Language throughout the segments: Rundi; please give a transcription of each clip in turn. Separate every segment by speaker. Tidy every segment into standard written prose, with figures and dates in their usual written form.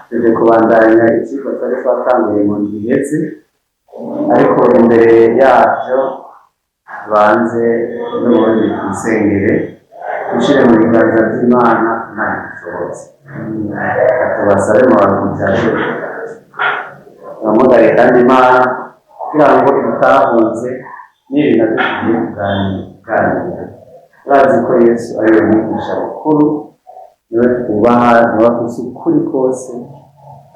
Speaker 1: Tuje kubandanya icigwa twari twatanguye mu ndwi iheze, ariko imbere yavyo tubanze n'ubundi twisengere, twishire mu biganza vy'Imana, Imana idushoboze. Reka tubasabe mu bantu mutyaje turamugare kandi Imana kugira ngo idutahuze n'ibi navyo tugiye kuganira. Turazi ko Yesu ari we mwigisha mukuru, niwe twubaha, niwe afise ukuri kose,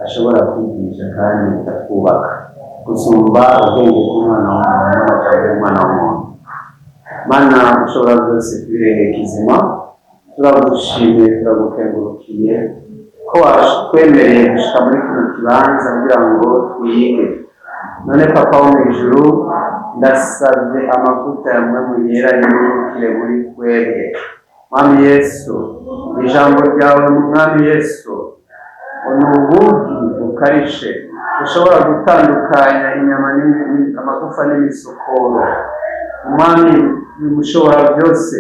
Speaker 1: ashobora kwigisha kandi akubaka gusumba ubwenge bw'umwana w'umuntu n'amajambo y'umwana w'umuntu. Mana ushobora byose, kubirenge kizima, turagushimiye, turagukengurukiye ko watwemereye gushika muri kino kibanza kugira ngo twige. None Papa wo mw'ijuru, ndasavye amavuta ya Mpwemu Yera yururukire muri twebwe. Mwami Yesu, ijambo ryawe, Mwami Yesu, ni ubugi bukarishe bushobora gutandukanya inyama, amagufa n'imisokoro. Mwami mushobora byose,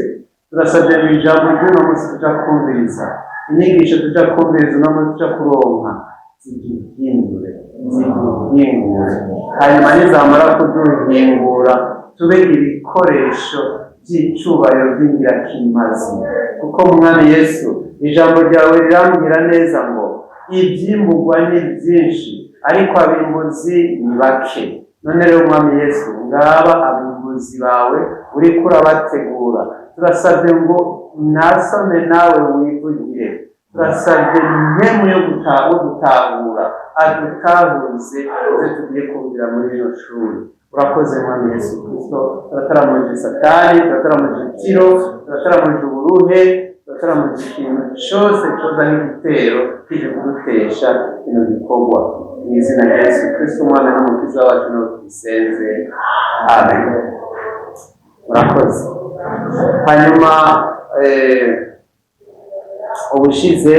Speaker 1: turasabye mu ijambo ry'uno munsi tuja kumviriza, inyigisho tuja kumviriza uno munsi, tuja kuronka, ziduhindure, ziduhingure, hanyuma nizamara kuduhingura tube ibikoresho by'icubahiro by'ingirakimazi. Kuko Mwami Yesu, ijambo ryawe rirambwira neza ngo ivyimburwa ni byinshi, ariko abimbuzi ni bake. None rero Mwami Yesu, ngaba abimbuzi bawe uriko urabategura. Turasabye ngo nasome nawe wivugire. Turasabye Mpwemu yo gutahura, adutahuze ibyo tugiye kumvira muri rino shuri. Urakoze Mwami Yesu Kristo. Turataramuje Satani, turataramuje itiro, turataramuje uburuhe, turataramuje ikintu cyose coza nk'igitero kije kudutesha kino gikorwa. Mu izina rya Yesu Kristo, Umwana n'Umukiza wacu, niho tubisenze, amen. Murakoze. Hanyuma ubushize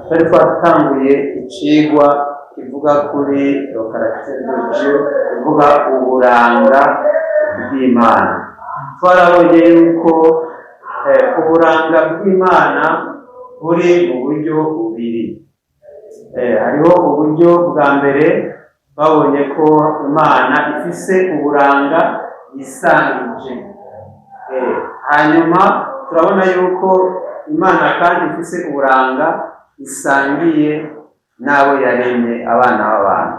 Speaker 1: twari twatanguye icigwa kivuga kuri le caractère de Dieu, kivuga uburanga bw'Imana. Twarabonye yuko uburanga bw'Imana buri mu buryo bubiri. Hariho uburyo bwa mbere, babonye ko Imana ifise uburanga yisangije. Hanyuma turabona yuko Imana kandi ifise uburanga isangiye n'abo yaremye, abana b'abantu.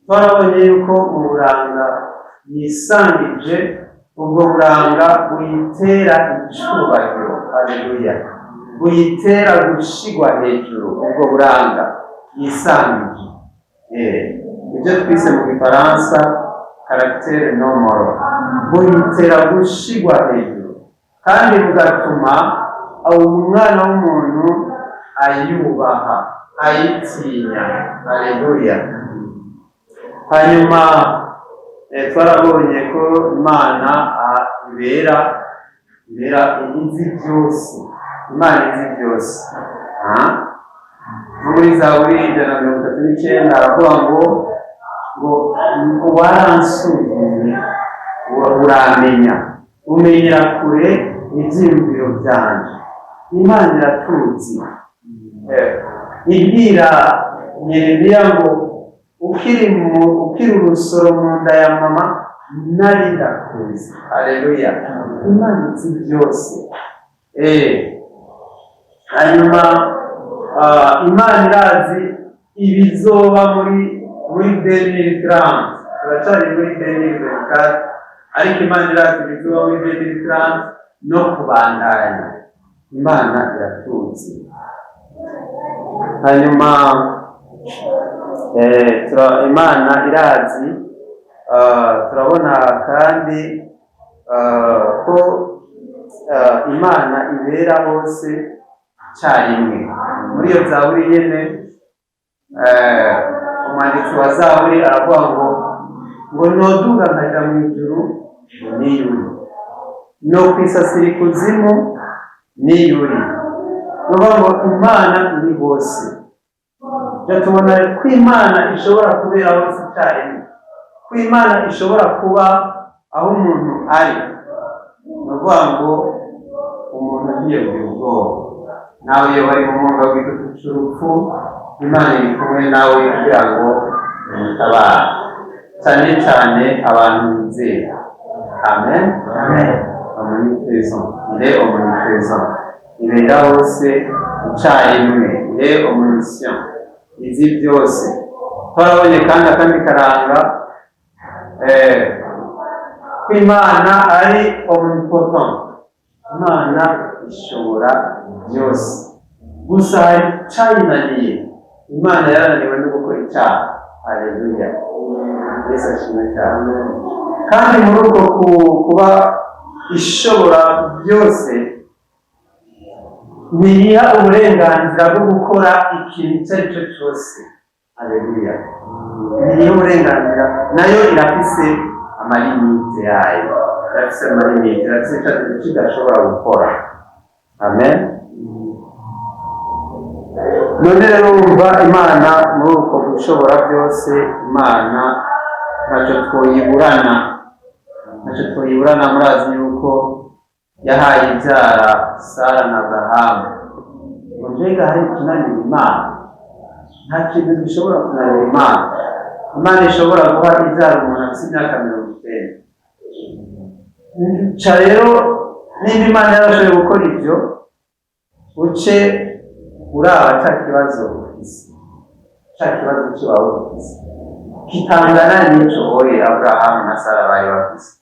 Speaker 1: Twarabonye yuko uburanga yisangije, ubwo buranga buyitera icubahiro, haleluya, buyitera gushigwa hejuru, ubwo buranga yisangije, ibyo twise mu Gifaransa caractère non moral, buyitera gushigwa hejuru kandi bugatuma umwana w'umuntu ayubaha, ayitinya, haleluya. Hanyuma twarabonye ko Imana ibera izi byose. Imana izi byose. Nko muri Zaburi 139 aravuga ngo "Waransuzumye uramenya, umenyera kure ivyiyumviro vyanje." Imana iratuzi. Ibwira Yeremiya ngo "Ukiri urusoro mu nda ya mama nari ndakuzi." Haleluya! Imana izi byose. Hanyuma Imana irazi ibizoba muri 2030. Turacari muri 2024, ariko Imana irazi ibizoba muri 2030 no kubandanya. Imana iratuzi. Hanyuma Imana irazi, turabona kandi ko Imana ibera hose cyarimwe. Muri iyo zaburi nyene, umwanditsi wa zaburi aravuga ngo "Noduga nkaja mu ijuru, niyuri, no kwisasira ikuzimu, niyuri." Ni ukuvuga ngo Imana iri hose. Tujya tubona ko Imana ishobora kubera hose icyarimwe, ko Imana ishobora kuba aho umuntu ari. Ni ukuvuga ngo umuntu ntiyogira ubwoba, nawe iyo bari mu mwonga w'igitutu c'urupfu. Imana iri kumwe nawe kugira ngo imutabare, cyane cyane abantu bizera. Amen.
Speaker 2: Amen.
Speaker 1: Omniprésent, il est omniprésent, ibera hose icyarimwe, il est omniscient, izi byose. Twarabonye kandi akandi karanga ko Imana ari omnipotent, Imana ishobora byose, gusa hari icyayinaniye. Imana yarananiwe no gukora icyaha. Haleluya, Yesu ashimwe cyane. Kandi muri uko kuba ishobora byose, ntiyiha uburenganzira bwo gukora ikintu icyo ari cyo cyose. Haleluya. Ntiyiha uburenganzira, nayo irafise ama limites yayo, irafise ama limites, irafise icyo idashobora gukora. Amen. None rero wumva, Imana muri uko gushobora byose, Imana ntacyo twoyiburana, ntacyo twoyiburana. Murazi yuko yahaye ibyara Sara na Aburahamu. Ngo mbega hari ikinanira Imana? Nta kintu gishobora kunanira Imana. Imana ishobora guha ibyara umuntu afite imyaka 90. Ca rero nimba Imana yarashoboye gukora ibyo, uce uraba cya kibazo ufise, cya kibazo cy'iwawe ufise kitangana n'icyo wowe Aburahamu na Sara bari bafise,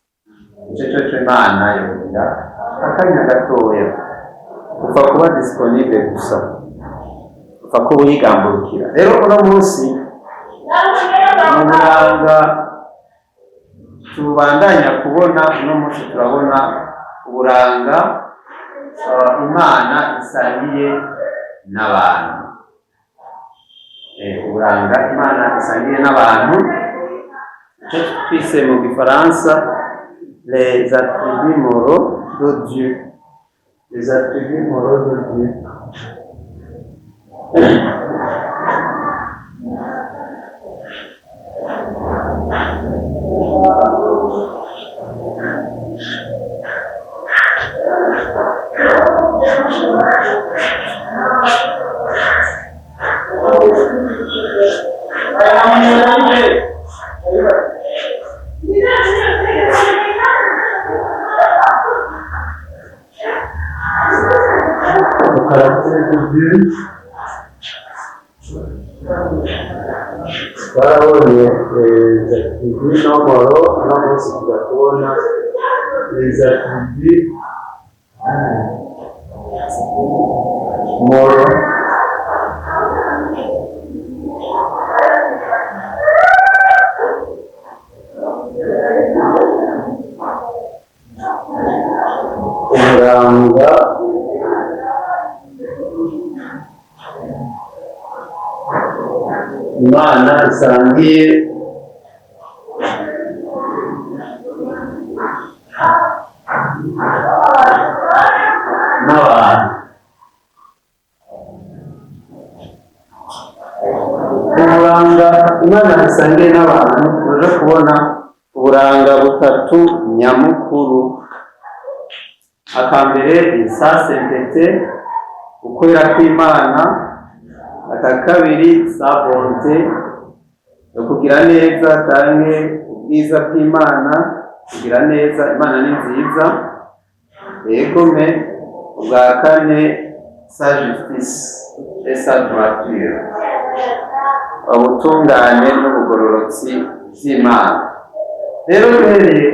Speaker 1: icyo cyo cyo Imana yogira akanya gatoya. Upfa kuba disponible gusa, upfa kuba uyigamburukira. Rero uno munsi mu buranga tubandanya kubona, uno munsi turabona uburanga Imana isangiye n'abantu. Uburanga Imana isangiye n'abantu, icyo twise mu Gifaransa les attributs moraux de Dieu, les attributs moraux de Dieu. Le caractère de Dieu, twarabonye les attributs non moraux, uno munsi tuza kubona les attributs moraux. Uburanga Imana isangiye n'abantu. Uburanga Imana isangiye n'abantu, turaja kubona uburanga butatu nyamukuru. Akambere ni sa sainteté, ukwera kw'Imana. Aka kabiri, sa bonté, ukugira neza canke ubwiza bw'Imana, kugira neza, Imana ni nziza, yegome. Ubwa kane, sa justice et sa droiture, ubutungane n'ubugororotsi by'Imana. Rero duhereye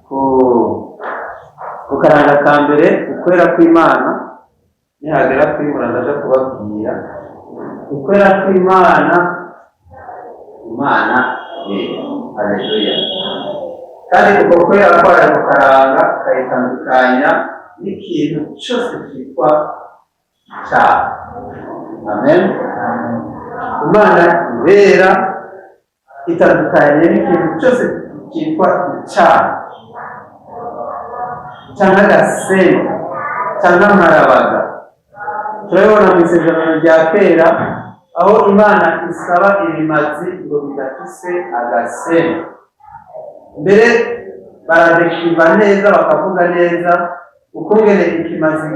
Speaker 1: ku karanga ka mbere, ukwera kw'Imana, nihagera kwimura ndaja kubabwira ukwera kw'Imana. Imana yera. Haleluya. Kandi uko kwera kwayo kukaranga kayitandukanya n'ikintu cyose cyitwa icyaha. Amen. Imana irera, itandukanye n'ikintu cyose cyitwa icyaha cyangwa agasenyi cyangwa amarabaga. Turabibona mu Isezerano rya Kera, aho Imana isaba ibimazi ngo bidafise agasenyi. Mbere baradekiriva neza, bakavuga neza ukungene ikimazi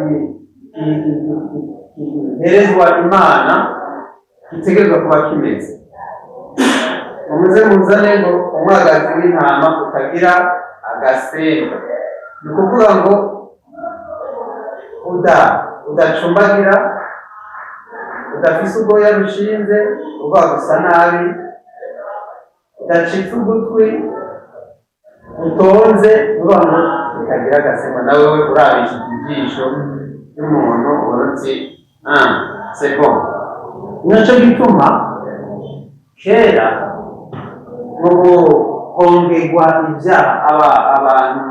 Speaker 1: giherezwa Imana. Gitegerezwa kuba kimeze. Umuze muzane ngo umwagazi w'intama utagira agasemba, ni ukuvuga ngo udacumbagira, udafise ubwoya bushinze, uva gusa nabi, udacitse ugutwi, utonze, uvuga ngo utagira agasemba. Nawe we urabisha ijisho ry'umuntu ubona uti c'est bon. Nico gituma kera mu guhongerwa ibyaha, abantu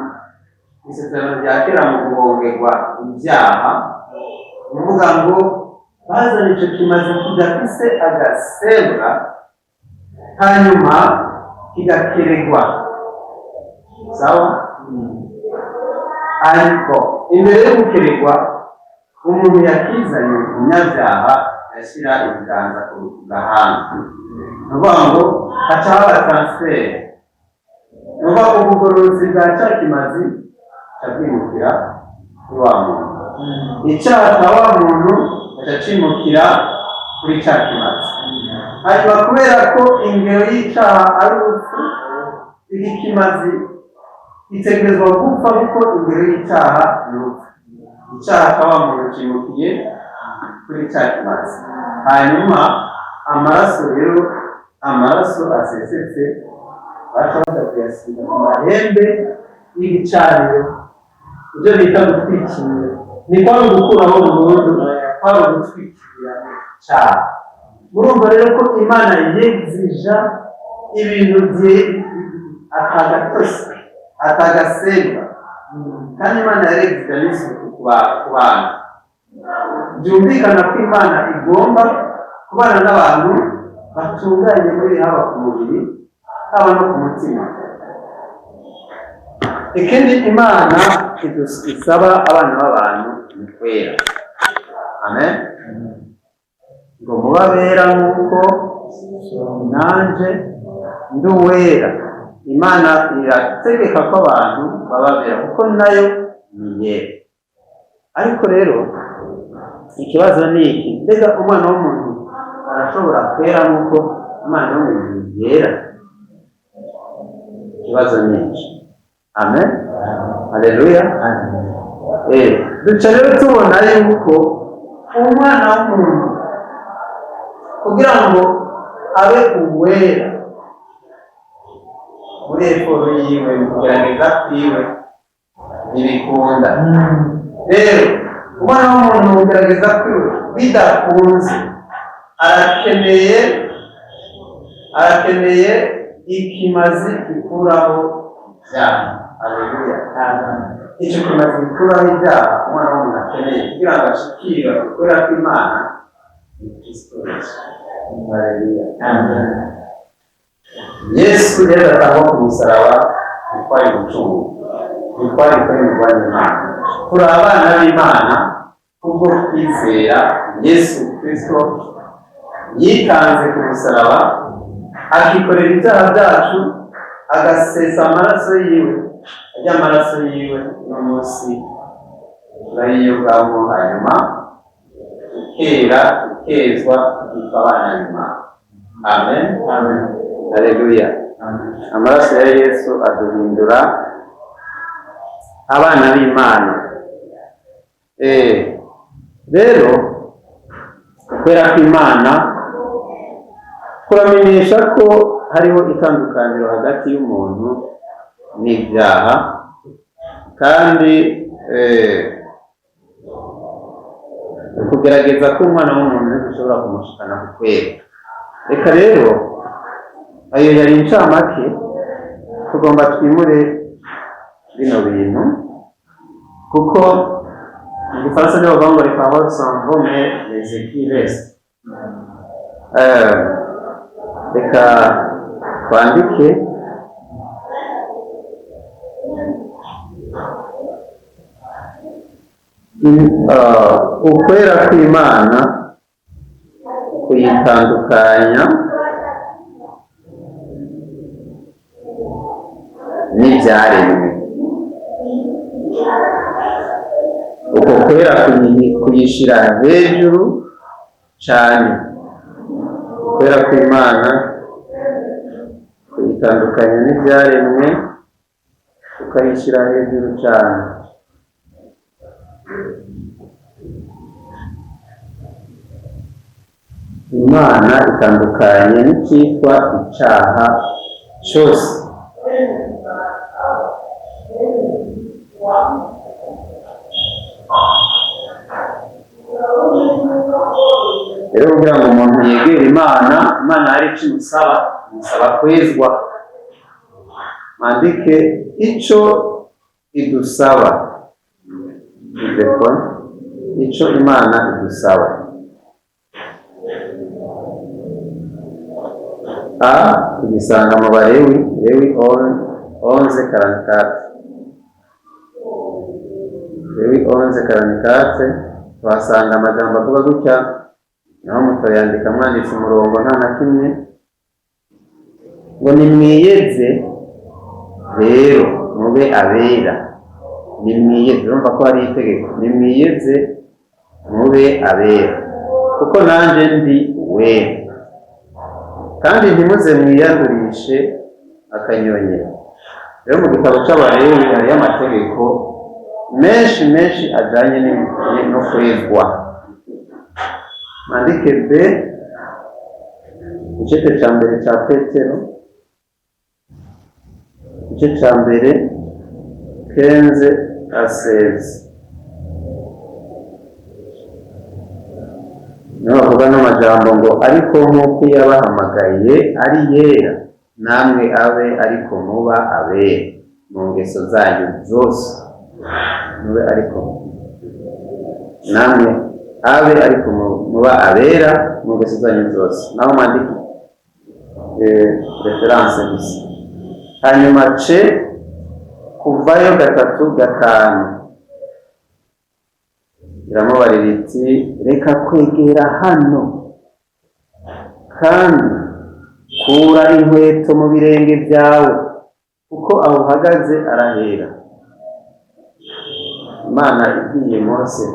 Speaker 1: isezerano rya kera mu guhongerwa ibyaha, ni ukuvuga ngo bazana ico kimazi kidafise agasembwa, hanyuma kigakeregwa, sawa. Ariko imbere yo gukeregwa, umuntu yakizanye umunyabyaha yashyira ibiganza ku gahanga, ni ukuvuga ngo haca haba transfert, ni ukuvuga ngo ubugororotsi bwa ca kimazi buca bwimukira kuri wa muntu, icyaha cya wa muntu gaca cimukira kuri ca kimazi. Hanyuma kubera ko ingero y'icaha ari urupfu, iki kimazi gitegerezwa gupfa, kuko ingero y'icyaha ni urupfu. Icyaha cya wa muntu cimukiye kuri ca kimazi, hanyuma amaraso rero, amaraso asesetse, baca baja kuyasiga ku mahembe y'igicaniro, ibyo bita gutwikira. Ni kwari ugukuraho burundu, kwari ugutwikira cyane. Murumva rero ko Imana yegzija ibintu bye atagatose, atagasemba, kandi Imana yaregzija n'isuku ku bantu. Byumvikana ko Imana igomba kubana n'abantu batunganye muri haba ku mubiri, haba no ku mutima. Ikindi Imana isaba abana b'abantu ni kwera. Amen. Ngo mubabera nk'uko nanje ndi uwera. Imana irategeka ko abantu bababera kuko nayo ni yera. Ariko rero ikibazo ni iki: mbega umwana w'umuntu arashobora kwera nk'uko Imana yo mu ijuru yera? Ikibazo ni iki. Amen, haleluya. Duca rero tubona yuko umwana w'umuntu kugira ngo abe uwera muri effort yiwe, mu kugerageza kwiwe, ntibikunda. Rero umwana w'umuntu mu kugerageza kwiwe bidakunze, arakeneye ikimazi gikuraho ibyaha. Haleluya. Icyo kimazi gikuraho ibyaha umwana w'umuntu akeneye kugira ngo ashikire ukwera kw'Imana ni Kristo Yesu. Haleluya. Yesu rero atangwa ku musaraba, ntitwari gucungurwa, ntitwari kwemerwa n'Imana. Turi abana b'Imana kubwo kwizera Yesu Kristo yitanze ku musaraba, akikorera ibyaha byacu, agasesa amaraso yiwe. Ajya amaraso yiwe uno munsi turayiyobwamo, hanyuma tukera, tukezwa, tukitwa abana b'Imana. Amen, haleluya. Amaraso ya Yesu aduhindura abana b'Imana. Rero ukwera kw'Imana kuramenyesha ko hariho itandukaniro hagati y'umuntu n'ibyaha, kandi kugerageza ko umwana w'umuntu ntigushobora kumushikana ku kwera. Reka rero ayo yari incamake. Tugomba twimure bino bintu, kuko mu gifaransa niho bavuga ngo les paroles s'en vont mais les écrits restent. Reka twandike ukwera kw'Imana kuyitandukanya n'ibyaremwe, uko kwera kuyishira hejuru cyane. Ukwera kw'Imana kuyitandukanya n'ibyaremwe, tukayishyira hejuru cyane. Imana itandukanye n'icyitwa icyaha cyose. Rero kugira ngo umuntu yegere Imana, Imana hari icyo imusaba, imusaba kwezwa. Mwandike icyo idusaba. Icyo Imana idusaba. A tugisanga mu Balewi, Lewi 11:44. Lewi 11:44 tuhasanga amajambo avuga gutya, naho mutoyandika mwanditse umurongo nta na kimwe, ngo nimwiyeze rero mube abera. Nimwiyeze, urumva ko hari itegeko, nimwiyeze mube abera, kuko nanje ndi uwera. Kandi ntimuze mwiyandurishe akanyonyero. Rero mu gitabo cy'Abalewi hariyo amategeko menshi menshi ajanye no kwezwa. Mwandike B, igice cya mbere cya Petero, igice cya mbere 15-16. Niho bavuga n'amajambo ngo ariko nk'uko yabahamagaye ari yera, namwe abe ariko muba abera mu ngeso zanyu zose. Mube ariko namwe abe ariko muba abera mu ngeso zanyu zose. Naho mwandike reference gusa. Hanyuma C, kuvayo 3:5 iramubarira iti reka kwegera hano, kandi kura inkweto mu birenge byawe, kuko aho uhagaze arahera. Imana ibwiye Mose,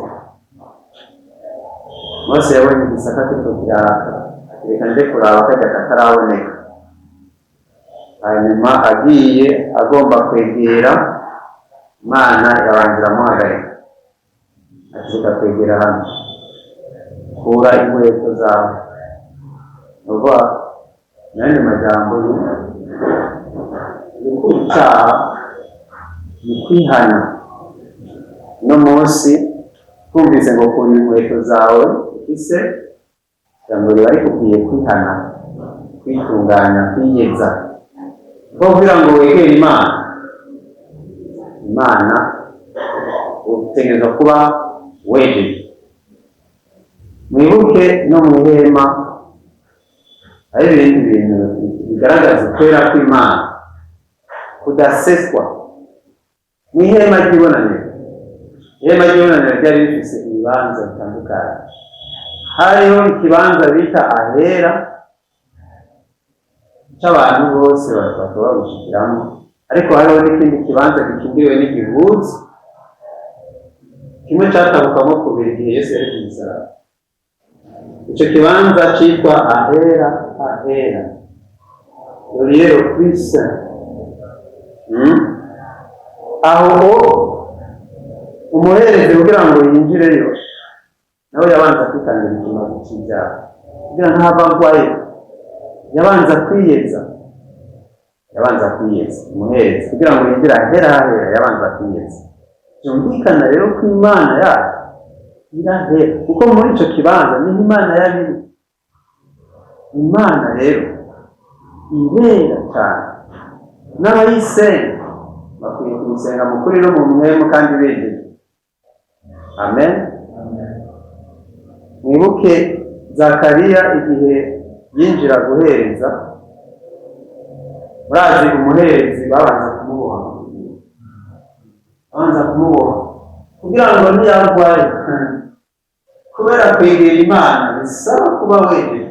Speaker 1: Mose yabonye igisaka kiriko kiraka, ati reka nje kuraba kajya kataraboneka. Hanyuma agiye agomba kwegera Imana, yabanza iramuhagarika, ati reka kwegera hano, kura inkweto zawe. Nuvuga n'ayandi majambo, gukura icyaha ni kwihana. Uno munsi twumvise ngo kura inkweto zawe ufise, ijambo riba rikubwiye kwihana, kwitunganya, kwiyeza. Kuko kugira ngo wegere Imana, Imana utegerezwa kuba wejeje. Mwibuke no mu ihema hari ibindi bintu bigaragaza ukwera kw'Imana kudaseswa. Mu ihema ry'ibonaniro, ihema ry'ibonaniro ryari rifise ibibanza bitandukanye. Hariho ikibanza bita ahera, c'abantu bose bashobora gushikiramo, ariko hariho n'ikindi kibanza gikingiriwe n'igihuzu kimwe catabukamo kubiri igihe Yesu yari ku musaraba. Ico kibanza citwa ahera ahera, le plus saint. Aho umuherezi kugira ngo yinjireyo nawe yabanza kwitangira ikimazi c'ibyaha, kugira ntava agwayo, yabanza kwiyeza, yabanza kwiyeza umuherezi kugira ngo yinjire ahera ahera, yabanza kwiyeza. Byumvikana rero ko Imana yacu irahera, kuko muri ico kibanza niho Imana yari iri. Imana rero irera cyane, n'abayisenga bakwiye kuyisenga mu kuri no mu mwemu kandi bejeje. Amen. Mwibuke Zakariya igihe yinjira guhereza, murazi umuherezi babanza kumuboha, babanza kumuboha kugira ngo ntiyarwaye. Kubera kwegera Imana bisaba kuba wejeje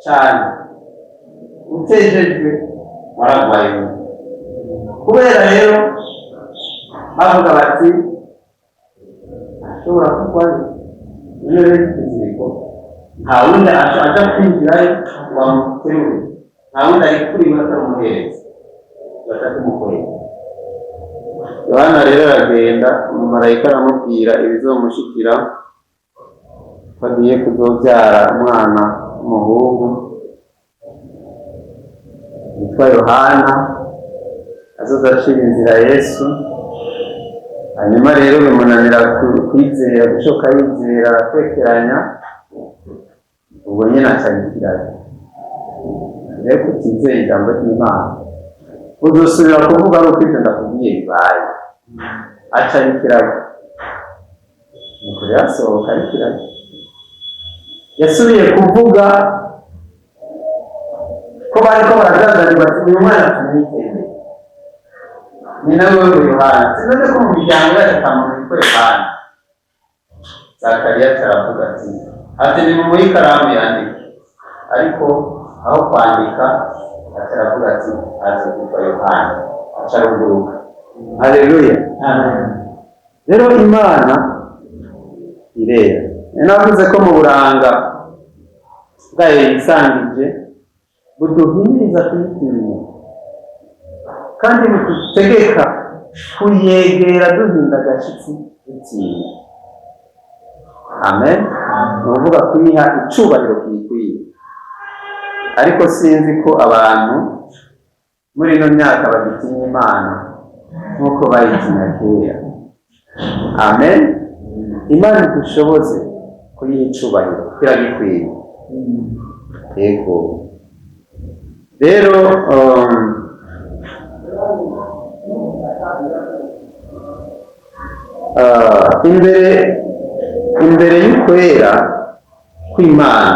Speaker 1: cyane, utejejwe wararwaye. Kubera rero bavuga bati ashobora kurwaye, niyo rero ikiziriko Nta wundi aja kwinjirayo ngo amuterure, nta wundi arikuriwe atari umuherezi, baca kumukorera. Yohana rero aragenda, umumarayika aramubwira ibizomushikira, ko agiye kuzobyara umwana w'umuhungu witwa Yohana, azoza acira inzira Yesu. Hanyuma rero bimunanira kwizera, gushoka yizera, atekeranya, ubwo nyine aca ikirago. Rero kutizera ijambo ry'Imana, uzosubira kuvuga ari uko ibyo ndakubwiye bibaye. Aca ikirago, nuko rero asohoka ari ikirago. Yasubiye kuvuga ko bariko baragaragaza bati uyu mwana tumwitende, ni nawe wewe Yohana, sinone ko mu miryango yacu ata muntu witwa Yohana. Zakariya aravuga ati nimumuhe ikaramu yandike, ariko aho kwandika aravuga ati aza kwitwa Yohana, aca aruguruka. Haleluya. Rero Imana irera. Navuze ko mu buranga bwayo yisangije buduhimiriza kuyitinya, kandi budutegeka kuyegera duhinda agashitsi dutinya. Amen. Ni ukuvuga kuyiha icubahiro kiyikwiye. Ariko sinzi ko abantu muri ino myaka bagitinya Imana nk'uko bayitinya kera. Amen. Imana idushoboze kuyiha icubahiro kiragikwiye. Yego. Rero imbere y'ukwera kw'Imana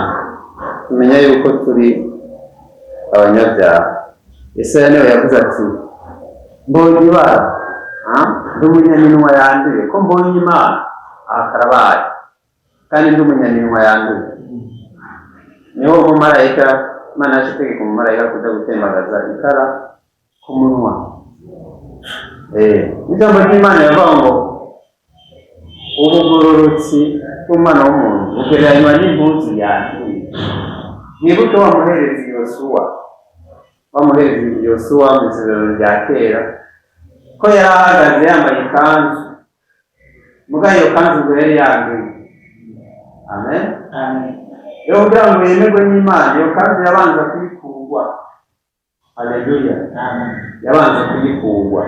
Speaker 1: tumenya yuko turi abanyabyaha. Yesaya niwe yavuze ati mbonye ibara, ndi umunyaminwa yanduye, ko mbonye Imana, aha karabaye, kandi ndi umunyaminwa yanduye. Niho umumarayika, Imana yaje itegeka umumarayika kuja gutembagaza ikara ku munwa. Ijambo ry'Imana yavuga ngo ubugororotsi bw'umwana w'umuntu bugereranywa n'impuzu yanduye. Mwibuke wa muherezi Yosuwa, wa muherezi Yosuwa mu isezerano rya kera, ko yari ahagaze yambaye ikanzu, muga iyo kanzu ngo yari yanduye. Amen. Rero kugira ngo yemerwe n'Imana, iyo kanzu yabanza kuyikurwa. Haleluya. Yabanza kuyikurwa.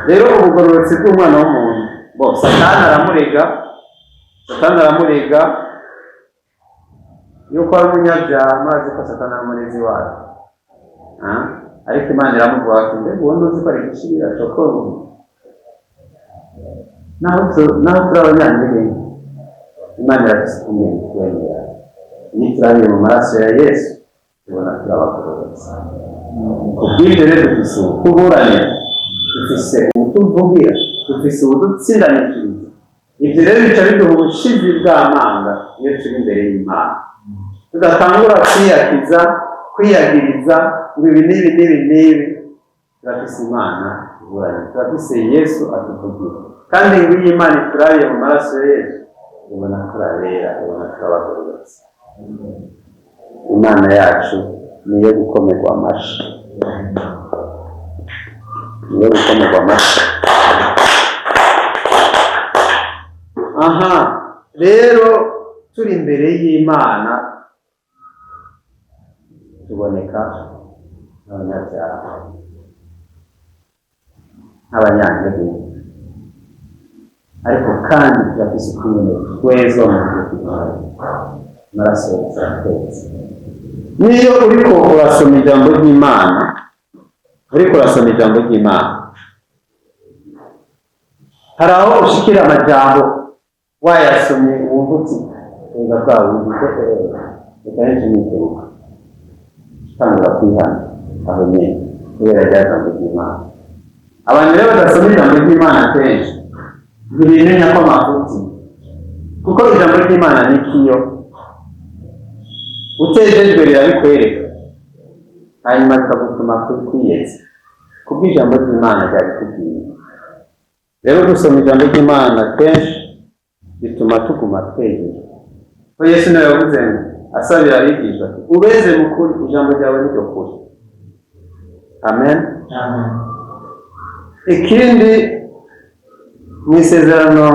Speaker 1: Rero ubugororotsi bw'umwana w'umuntu, bo Satani aramurega, Satani aramurega yuko ari umunyabyaha, mazi ko Satani ari umurezi wacu. Ariko Imana iramuvuga ati mbega uwo ntuzi ko ari igishirira cokoro, naho turi abanyantege, Imana iradusukumye kwemera. Iyo turabiye mu maraso ya Yesu tubona turi abagororotsi. Kubw'ibyo rero dufise ubutuburanira, dufise ubutuvugira, dufise ubudutsindanishiriza. Ibyo rero bica biduha ubushizi bw'amanga iyo turi imbere y'Imana. Tudatangura kwiyakiza, kwiyagiriza ngo ibi n'ibi n'ibi n'ibi. Turafise Imana iburanye, turafise Yesu atuvugira, kandi ngo iyo Imana iturabiye mu maraso ya Yesu ibona turabera, ibona turabagororotse. Imana yacu niyo gukomerwa amashi, niyo gukomerwa amashi. Aha rero turi imbere y'Imana tuboneka nk'abanyabyaha, nk'abanyantege, ariko kandi turafise ukungene twezwa mu buryo bw'Imana. Amaraso aratweza. Niyo uriko urasoma ijambo ry'Imana, uriko urasoma ijambo ry'Imana, hari aho ushikira amajambo wayasomye wumva uti reka bwa bundi ko reka henshi nitebuka, tangura kwihana aho nyene kubera rya jambo ry'Imana. Abantu rero badasoma ijambo ry'Imana kenshi ntibimenya ko amafuti, kuko ijambo ry'Imana ni kiyo utejejwe rirabikwereka, hanyuma bikagutuma kwiyeza kubwo ijambo ry'Imana ryabikubwiye. Rero gusoma ijambo ry'Imana kenshi bituma tuguma twejejwe. Ko Yesu niwe yavuze ngo asabira abigishwa ati ubeze mu kuri, ijambo ryawe ni ryo kuri. Amen.
Speaker 2: Amen.
Speaker 1: Ikindi mu isezerano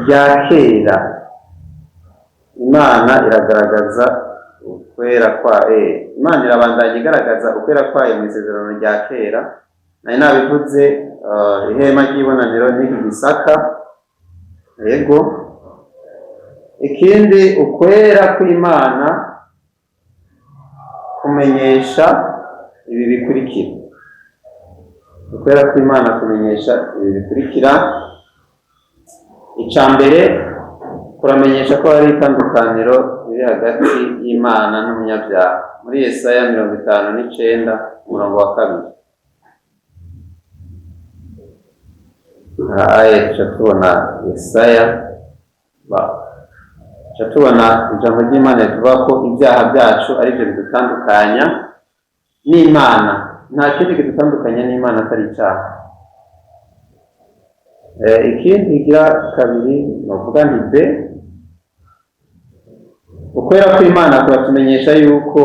Speaker 1: rya kera, Imana iragaragaza ukwera kwa Imana irabandanya igaragaza ukwera kwayo mu isezerano rya kera. Nari nabivuze, ihema ry'ibonaniro n'iki gisaka. Yego. Ikindi, ukwera kw'Imana kumenyesha ibi bikurikira. Ukwera kw'Imana kumenyesha ibi bikurikira. Icya mbere, kuramenyesha ko hari itandukaniro riri hagati y'Imana n'umunyabyaha. Muri Yesaya 59 umurongo wa 2. Aye, tuca tubona Yesaya, tuca tubona ijambo ry'Imana rivuga ko ibyaha byacu ari byo bidutandukanya n'Imana. Nta kindi kidutandukanya n'Imana atari icyaha. Ikindi kigira kabiri novuga nti B, ukwera kw'Imana kuratumenyesha yuko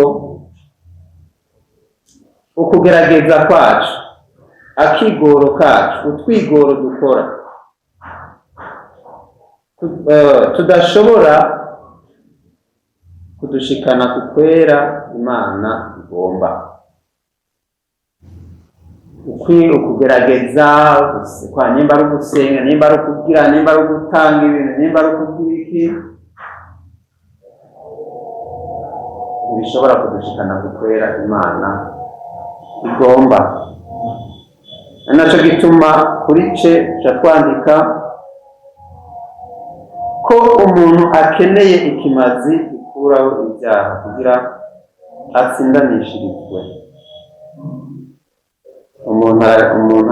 Speaker 1: ukugerageza kwacu, akigoro kacu, utwigoro dukora, tudashobora kudushikana ku kwera Imana igomba. Ukugerageza kwa nimba ari ugusenga, nimba ari ukugira, nimba ari ugutanga ibintu, nimba ari ukugira iki, ntibishobora kudushikana ku kwera Imana igomba. Ari naco gituma kuri ce tuca twandika ko umuntu akeneye ikimazi gikuraho ibyaha kugira atsindanishirizwe. Umuntu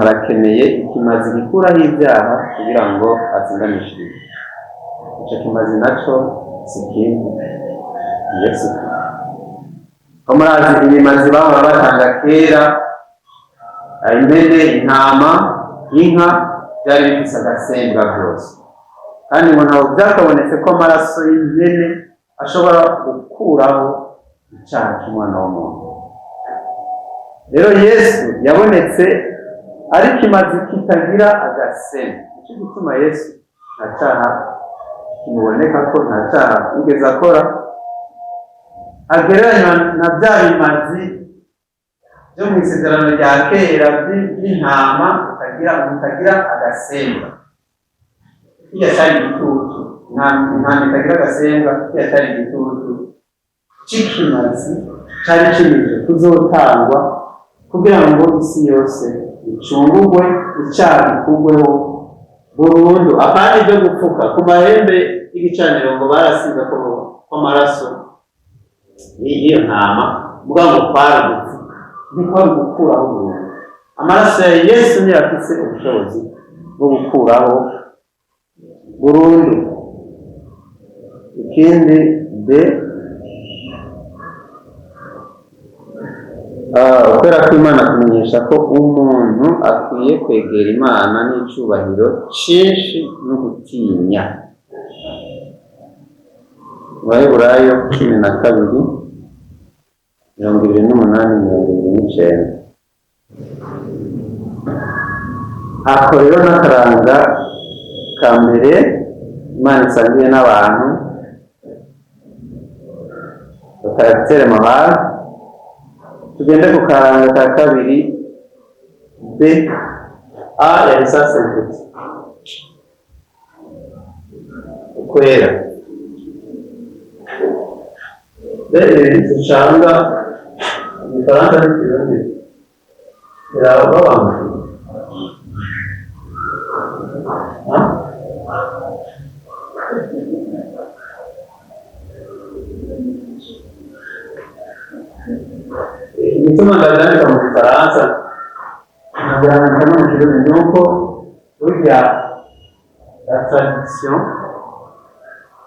Speaker 1: arakeneye ikimazi gikuraho ibyaha kugira ngo atsindanishirizwe. Ico kimazi naco si ikindi, ni Yesu Kristo. Ko murazi ibimazi bahora batanga kera, impene, intama, inka, byari bifise agasembwa byose. Kandi ngo ntabwo byakabonetse ko amaraso y'impene ashobora gukuraho icyaha cy'umwana w'umuntu. Rero Yesu yabonetse ari ikimazi kitagira agasembwa. Nicyo gituma Yesu nta cyaha kimuboneka ko nta cyaha yigeze akora, agereranywa na bya bimazi byo mu isezerano rya kera by'intama utagira agasembwa. Kirya cyari igitutu, intama itagira agasembwa, kirya cyari igitutu c'ikimazi cyari kimirije kuzotangwa kugira ngo isi yose icungurwe, icyaha gikurweho burundu. Apana ibyo gupfuka ku mahembe y'igicaniro ngo barasiga ko amaraso y'iyo ntama, mugabo ngo kwari gupfuka, ntikwari gukuraho burundu. Amaraso ya Yesu niyo afise ubushobozi bwo gukuraho burundu. Ikindi B, ukwera kw'Imana kumenyesha ko umuntu akwiye kwegera Imana n'icubahiro cinshi no gutinya. Mu Baheburayo 12, 28, 29. Ako rero n'akaranga ka mbere Imana isangiye n'abantu, caractère moral. Tugende ku karanga ka kabiri B, A yari sa sainteté, ukwera. B zicanga igifaransa n'ikirundi birababangamira. Igituma ndabyandika mu gifaransa nkabyandika no mu kirundi ni uko burya la traduction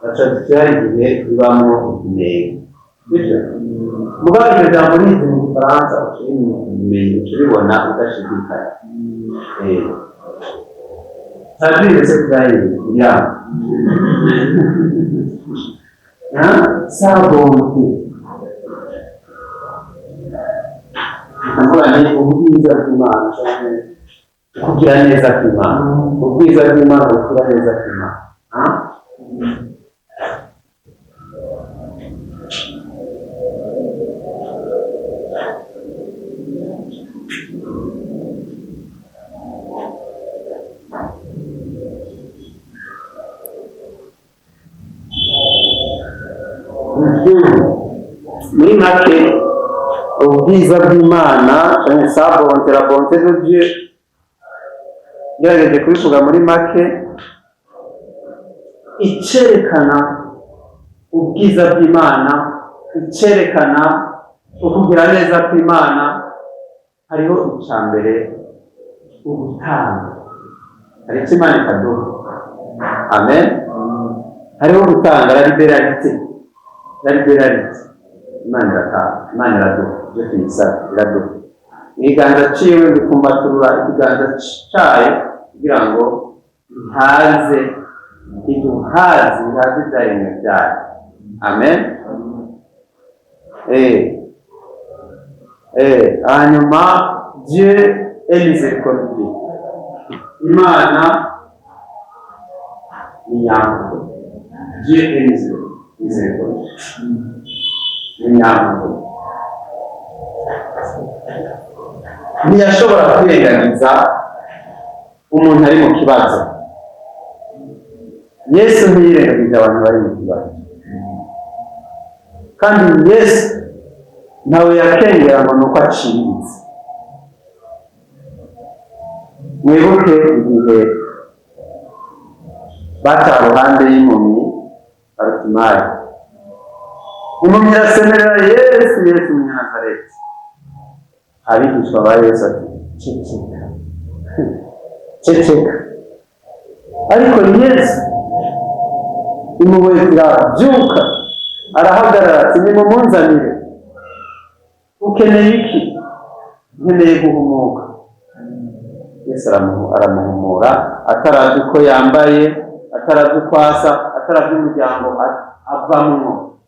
Speaker 1: hari igihe ibamo intego, sibyo? Mugabo iryo jambo rizi mu gifaransa ucibimenya, ucibibona udashidikanya. Traduire ce que ya. Hein? Sa bonté. Ndavuga ni ubwiza bw'Imana canke kugira neza kw'Imana. Ubwiza bw'Imana, kugira neza kw'Imana. Hein? Muri make, ubwiza bw'Imana canke sa bonté, la bonté de Dieu, ngerageje kubivuga muri make, icerekana ubwiza bw'Imana, icerekana ukugira neza kw'Imana, hariho ica mbere, ubutanga. Hari icyo Imana itaduha. Amen. Hariho gutanga, la libéralité, la libéralité. Imana iratanga, Imana iraduha ibyo tuyisaba, iraduha. Ikiganza ciwe gikumbaturura ikiganza cayo kugira ngo ihaze, iduhaze, ihaze ibyaremwe byayo. Amen. Hanyuma Dieu est miséricordieux. Imana ni nyampuhwe. Dieu est miséricordieux, ni nyampuhwe, ntiyashobora kwirengagiza umuntu ari mu kibazo. Yesu ntiyirengagije abantu bari mu kibazo, kandi Yesu ntawe yakengera ngo ni uko aciriritse. Mwibuke igihe baca ruhande y'impumyi Barutimayo, impumyi irasemerera: "Yesu, Yesu Umunyanazareti!" Abigishwa ba Yesu ati: "Ceceka, ceceka." Ariko Yesu impuhwe zirabyuka, arahagarara ati: "Nimumunzanire." "Ukeneye iki?" "Nkeneye guhumuka." Yesu aramuhumura, ataravye uko yambaye, ataravye uko asa, ataravye umuryango avamwo.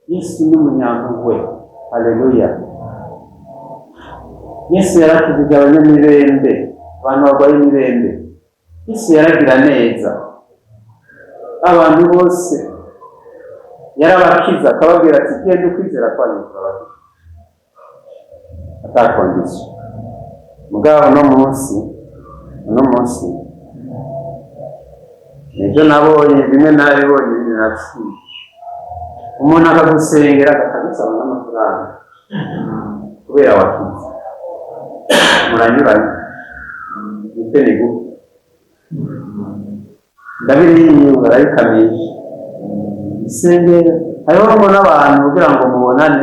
Speaker 1: Yesu ni umunyampuhwe. Haleluya! Yesu yarakijije abanyamibembe, abantu barwaye imibembe. Yesu yaragira neza abantu bose, yarabakiza, akababwira ati: "Genda, ukwizera kwanyu kurabakiza," ata condition. Mugabo uno munsi nibyo nabonye, bimwe narabibonye, ibindi nabisize. Umuntu akagusengera, akagusaba n'amafaranga kubera wakize. Muranyuranye nite ni gufi ndabiri yiwe barayikamisha isengero. Hariho ngo n'abantu kugira ngo mubonane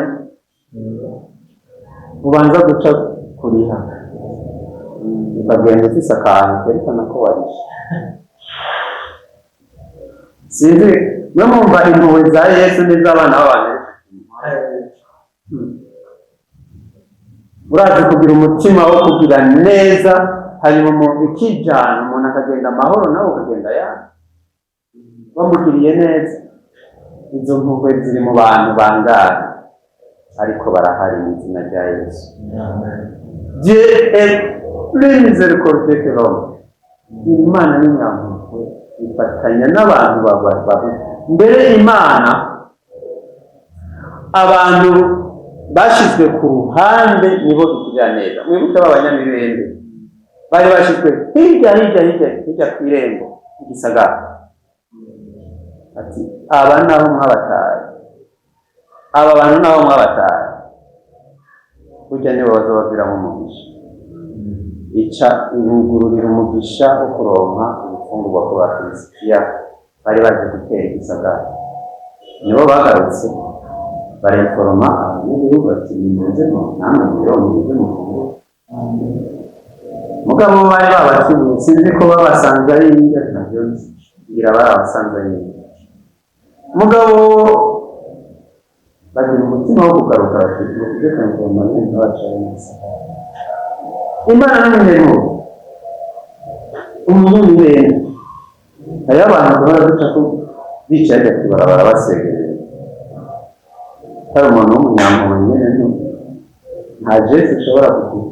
Speaker 1: ubanza guca kuriha, ukagenda ufise akantu kerekana ko warishe. Sinzi mwe mwumva impuhwe za Yesu n'iz'abana b'abantu. Urazi kugira umutima wo kugira neza, hanyuma umuntu ikijana, umuntu akagenda amahoro, nawe ukagenda ya wamugiriye neza. Izo mpuhwe ziri mu bantu bangahe? Ariko barahari mu izina rya Yesu. Dieu est plus miséricordieux que l'homme. Imana ni nyampuhwe, ifatanya n'abantu babi. Mbere Imana, abantu bashizwe ku ruhande nibo igirira neza. Mwibuke b'abanyamibembe bari bashizwe hirya hirya hirya hirya ku irembo igisagara, ati: "Aba naho mwabataye, aba bantu naho mwabataye, burya nibo bazobaviramo umugisha." Ica ibugururira umugisha wo kuronka ibifungurwa ku Bafilisitiya bari baje gutera igisagara. Nibo bagarutse bareforoma abanyagihugu bati: "Nimuze namwe muyironkere ibyo mufungura." Mugabo bari babakibuye, sinzi ko babasanze ari indya, ntabyo nzi, ngira barabasanze ari indya. Mugabo bagira umutima wo kugaruka bati: "Tujye kureforoma bene bacu bari mu gisagara." Imana n'umunyenkuba. Umuntu ni bene. Hariho abantu duhora duca ko bicaye hajya kw'ibarabara basegereye. Hari umuntu w'umunyampuhwe nyene nta geste ushobora kugira.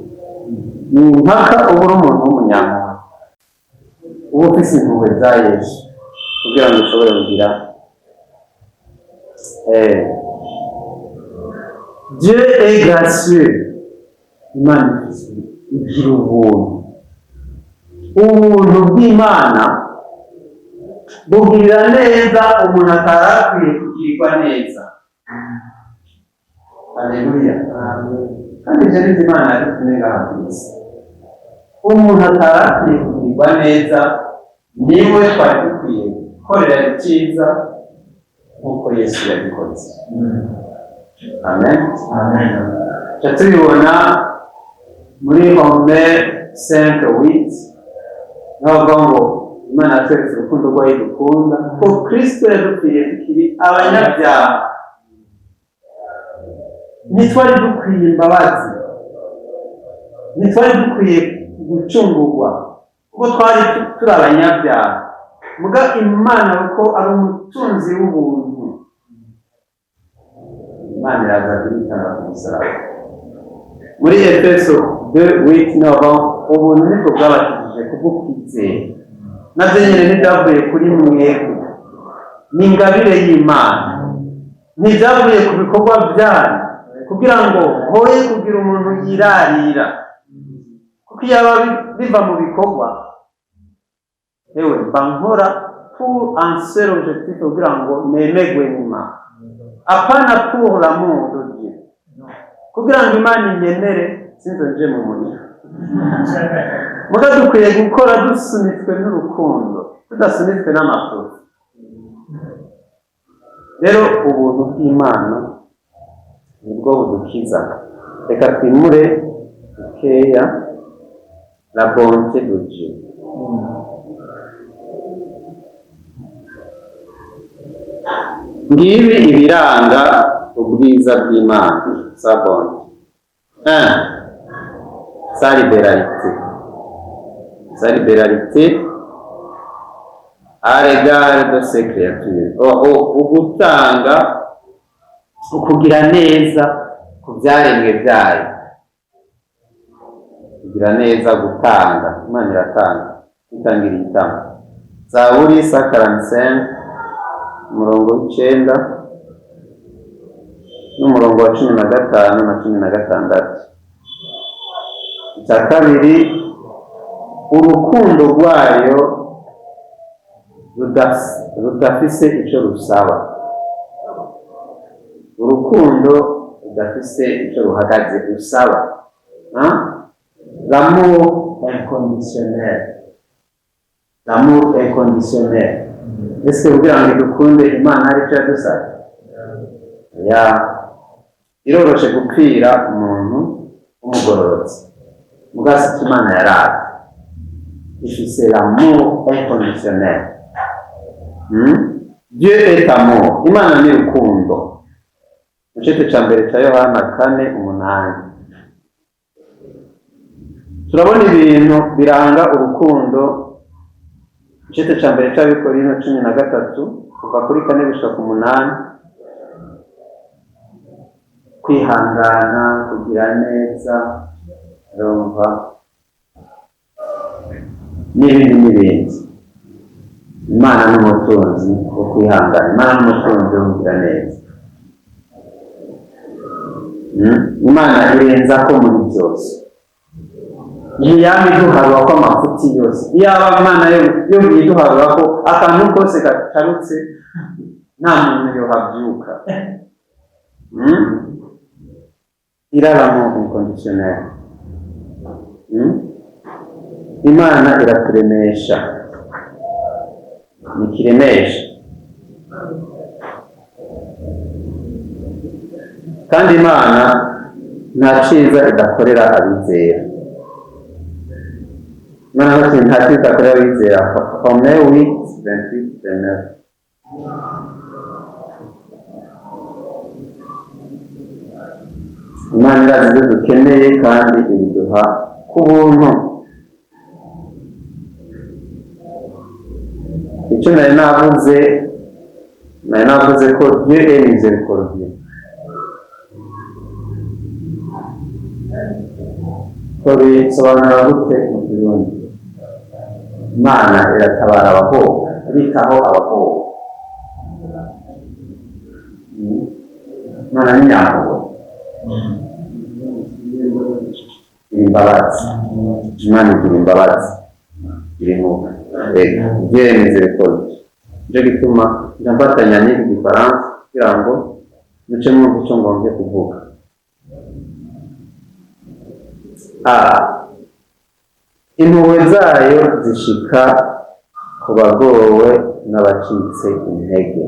Speaker 1: Ni impaka uba uri umuntu w'umunyampuhwe. Uba ufise impuhwe za Yesu kugira ngo ushobore kugira. Dieu est gracieux. Imana igira ubuntu. Ubuntu bw'Imana bugirira neza umuntu atarakwiye kugirirwa neza. Haleluya. Kandi ivyo nivyo Imana yadutumye ngaha kw'isi. Umuntu atarakwiye kugirirwa neza niwe twari dukwiye gukorera icyiza nk'uko Yesu yabikoze. Amen.
Speaker 2: Amen.
Speaker 1: Tuca tubibona muri Romains 5:8, niho bavuga ngo Imana yatweretse urukundo rwayo idukunda, ko Kristo yadupfiriye tukiri abanyabyaha. Ntitwari dukwiye imbabazi, ntitwari dukwiye gucungurwa, kuko twari turi abanyabyaha. Muga Imana kuko ari umutunzi w'ubuntu, Imana iraza kuyitanga ku musaraba. Muri Efeso 2:8 niho bavuga ngo ubuntu nibwo bwabakijije kubwo kwizera, nabyo nyine ntibyavuye kuri mwebwe, ni ingabire y'Imana, ntibyavuye ku bikorwa byanyu, kugira ngo hoye kugira umuntu yirarira. Kuko iyo aba biva mu bikorwa, ewe mba nkora pour un seul objectif, kugira ngo nemegwe n'Imana, apana pour l'amour de Dieu. Kugira ngo Imana inyemere sinzo nje mu muriro. Muga dukwiye gukora dusunitswe n'urukundo, tudasunitswe n'amafuti. Rero ubuntu bw'Imana nibwo budukiza. Reka twimure bukeya. La bonté de Dieu. Ngibi ibiranga ubwiza bw'Imana, sa bonté. Un, sa libéralité. Sa libéralité à l'égard de ses créatures. Ugutanga, ukugira neza ku byaremwe byayo. Kugira neza, gutanga. Imana iratanga, itangira itanga. Zaburi 145, umurongo w'9 n'umurongo wa 15 na 16. Icya kabiri, urukundo rwayo rudafise icyo rusaba, urukundo rudafise icyo ruhagaze rusaba. Hein? L'amour inconditionnel, l'amour inconditionnel. Ese kugira ngo dukunde Imana hari icyo yadusabye? Ya, iroroshe gupfira umuntu w'umugororotsi, mugasi icyo Imana yaraye ifise l'amour inconditionnel. Dieu est amour. Imana ni urukundo. Mu gice cya mbere cya Yohana 4:8 turabona ibintu biranga urukundo. Igice cya mbere cy'Abikorino 13, kuva kuri 4 gushika ku 8: kwihangana, kugira neza, urumva, n'ibindi n'ibindi. Imana n'umutunzi wo kwihangana, Imana n'umutunzi wo kugira neza. Imana irenza ko muri byose, ntiyama iduharura ko amafuti yose. Iyaba Imana yo iduharura ko akantu kose gatarutse, nta muntu yohabyuka. Iraramo inconditionnel. Imana iraturemesha, nikiremesha. Kandi Imana nta ciza idakorera abizera. Imana nta ciza idakorera abizera. Romains 8:28-29. Imana irazi ibyo dukeneye kandi ibiduha ku buntu. Icyo nari navuze ko Dieu est miséricordieux. Ko bisobanura gute mu Kirundi? Imana iratabara abagowe, iritaho abagowe. Imana ni nyampuhwe, igira imbabazi. Imana igira imbabazi, igira impuhwe. Ego, Dieu est miséricordieux. Nicyo gituma njya mfatanya n'iki Gifaransa kugira ngo muce mwumva icyo ngombye kuvuga. A, impuhwe zayo zishika ku bagowe n'abacitse intege.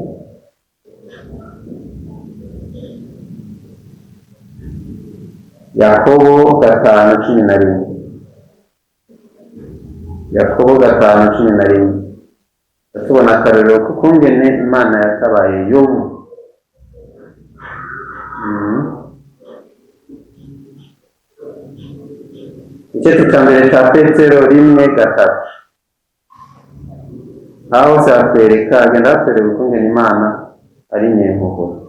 Speaker 1: Yakobo 5:11. Yakobo 5:11. Tubona akarorero k'ukungene Imana yatabaye Yobu. Igice cya mbere cya Petero 1:3. Aho hose hatwereka, agenda hatwereka ukungene Imana ari nyempuhwe,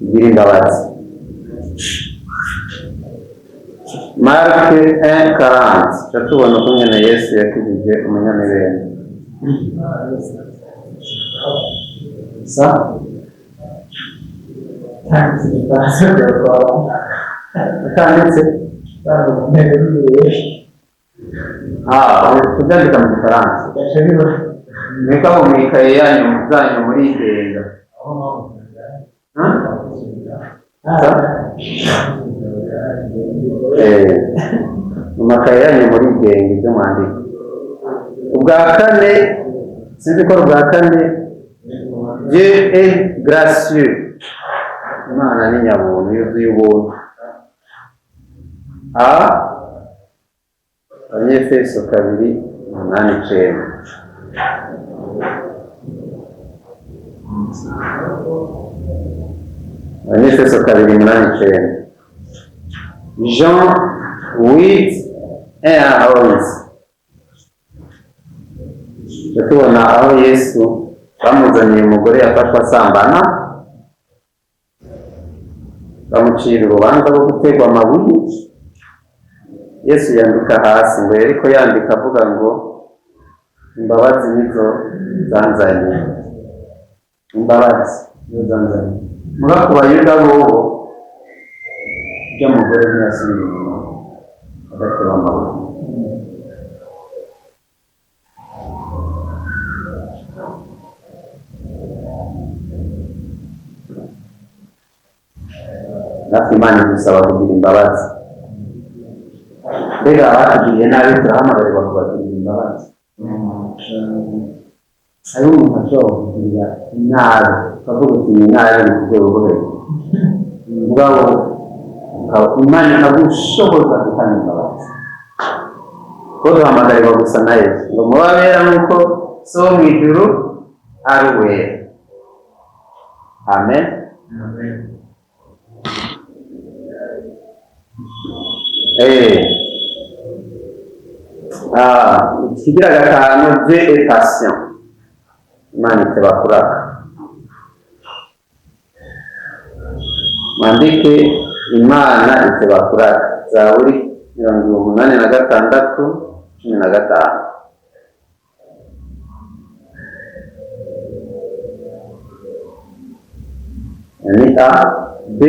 Speaker 1: igira imbabazi. Marc 1:40, tuca tubona ukungene Yesu yakijije umunyamibembe. Sa atanditse. Ah, tubyandika mu Gifaransa niko mu ikaye yanyu zanyu murigenga. Huh? Mu makaye yanyu murigenga ibyo mwandika. Ubwa kane, sinzi ko ari ubwa kane, Dieu est gracieux. Imana ni nyabuntu, yuzuye ubuntu. A, Abanyefeso 2:8, 9. Abanyefeso 2:8, 9. Jean 8:1 à 11. Tubona aho Yesu bamuzaniye umugore yafashwe asambana, bamucira urubanza rwo guterwa amabuye. Yesu yandika hasi ngo yariko yandika avuga ngo imbabazi nizo zanzanye, imbabazi nizo zanzanye. Muga ku Bayuda bobo, ibyo mugore ntiyasubira inyuma adatewe amabuye. Natwe Imana idusaba kugira imbabazi. Mbega abatugiriye nabi turahamagarirwa kubagirira imbabazi? Hariho umuntu ashobora kukugirira nabi ukavuga uti ni nabi ni ku rwego rwo hejuru, mugabo Imana ikagushoboza gutanga imbabazi, ko duhamagarirwa gusa na Yesu ngo mube abera nk'uko So wo mu ijuru ari uwera. Amen. Ah, ikigira gatanu, Dieu est patient. Imana iteba kuraka. Mwandike Imana iteba kuraka. Zaburi 86:15. Ni A, B.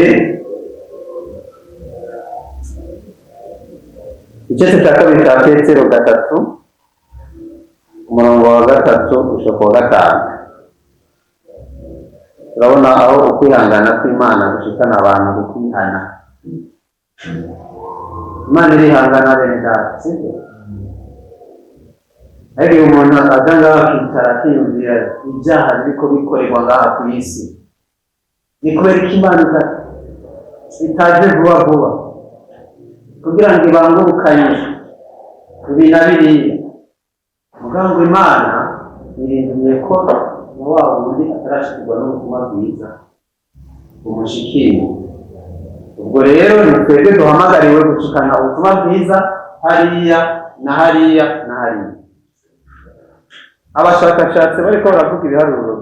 Speaker 1: Igice cya kabiri cya Petero 3, umurongo wa 3 gushika wa 5. Turabona aho ukwihangana kw'Imana gushikana abantu ku kwihana. Imana irihangana, bene data, sibyo? Ariko iyo umuntu aza ngaho akicara akiyumvira ibyaha biriko bikorerwa ngaha ku isi, ni kubera ko Imana itaje vuba vuba kugira ngo ibangurukanye ibi na biriya. Mugabo ngo Imana irindiriye ko na wa wundi atarashikirwa n'ubutumwa bwiza bumushikire. Ubwo rero ni twebwe duhamagariwe gushikana ubutumwa bwiza hariya na hariya na hariya. Abashakashatsi bariko baravuga ibiharuro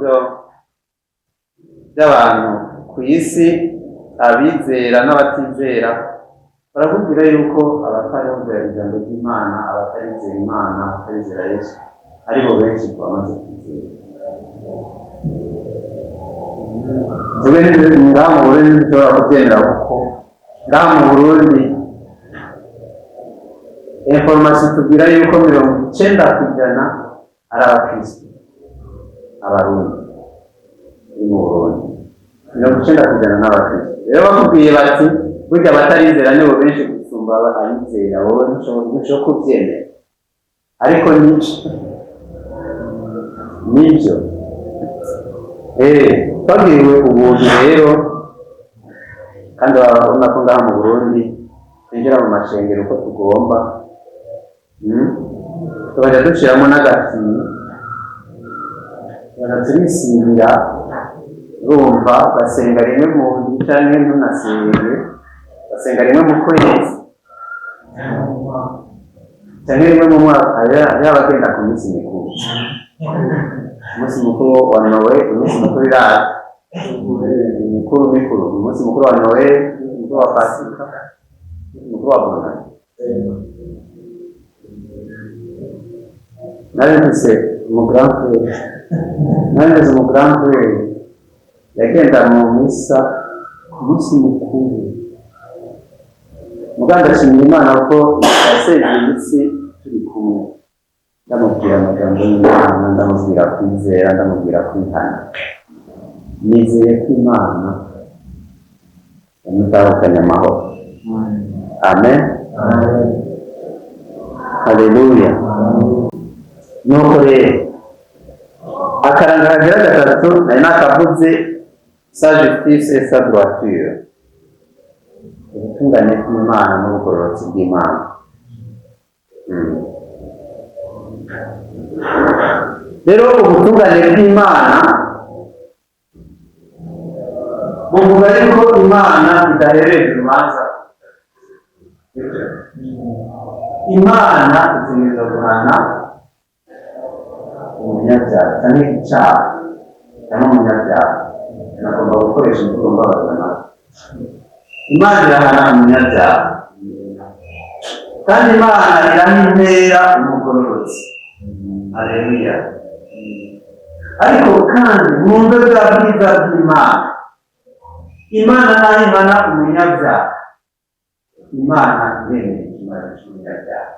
Speaker 1: by'abantu ku isi, abizera n'abatizera, barakubwira yuko abatarumvira ijambo ry'Imana, abatarizera Imana, abatarizera Yesu, aribo benshi bamaze kwizera. Twebwe ngaha mu Burundi ntidushobora kubyemera, kuko ngaha mu Burundi information tubwira yuko 90% ari abakristo. Abarundi ni mu Burundi 90% n'abakristo. Rero bakubwiye bati burya abatarizera nibo benshi gusumba abizera, wowe ntushobora kubyemera, ariko nibyo. Twagiriwe ubuntu rero, kandi urabona ko ngaha mu Burundi twinjira mu mashengero uko tugomba, tukajya dushiramo n'agakini, tukajya turisimira, urumva basenga rimwe mu ndwi canke ntunasenge, basenga rimwe mu kwezi canke rimwe mu mwaka. Hariho abagenda ku minsi mikuru, umunsi mukuru wa Noel, umunsi mukuru iraha mikuru mikuru, umunsi mukuru wa Noel, umunsi mukuru wa Pasika, umunsi mukuru wa Bonane. Nari mfise umu grand frère, nari mfise umu grand frère yagenda mu misa ku munsi mukuru. Muganga, ndashimira Imana ko yasezeye isi turi kumwe, ndamubwira amagambo y'Imana, ndamubwira kwizera, ndamubwira kwihana. Nizeye ko Imana yamutahukanye amahoro. Amen, haleluya. Nuko rero akaranga kagira gatatu nari nakavuze, sa justice et sa droiture, ubutungane bw'Imana n'ubugororotsi bw'Imana. Rero ubutungane bw'Imana buvuga yuko Imana idahereje urubanza. Imana itegereza guhana umunyabyaha cyangwa icyaha cyangwa umunyabyaha. Nagomba gukoresha imvugo mbabaza nawe. Imana irahana umunyabyaha, kandi Imana iraha impera umugororotsi. Haleluya. Ariko kandi mwumve bwa bwiza bw'Imana. Imana nayo imana umunyabyaha, Imana iremera ikimazi cy'umunyabyaha.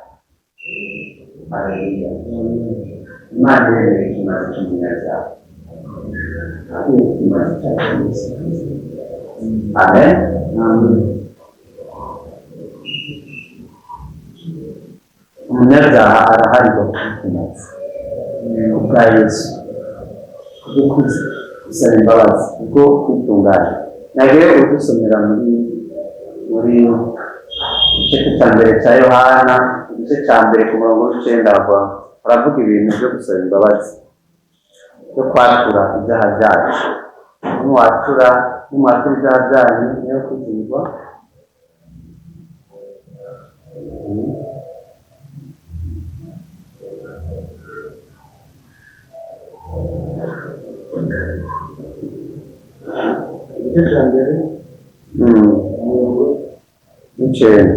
Speaker 1: Haleluya. Imana iremera ikimazi cy'umunyabyaha, ikimazi cya Kristo. Amen. Umunyabyaha araharirwa kukimazi kubwa Yesu, kubwo gusaba imbabazi, kubwo kwitunganya. Nagere udusomera muri igice cya mbere cya Yohana, igice cya mbere ku murongo w'icenda, baravuga ibintu byo gusaba imbabazi, byo kwatura ibyaha byacu. Nimwatura ibyaha byanyu, niyo kwizigirwa.
Speaker 2: Igice cya mbere, umurongo
Speaker 1: w'icenda.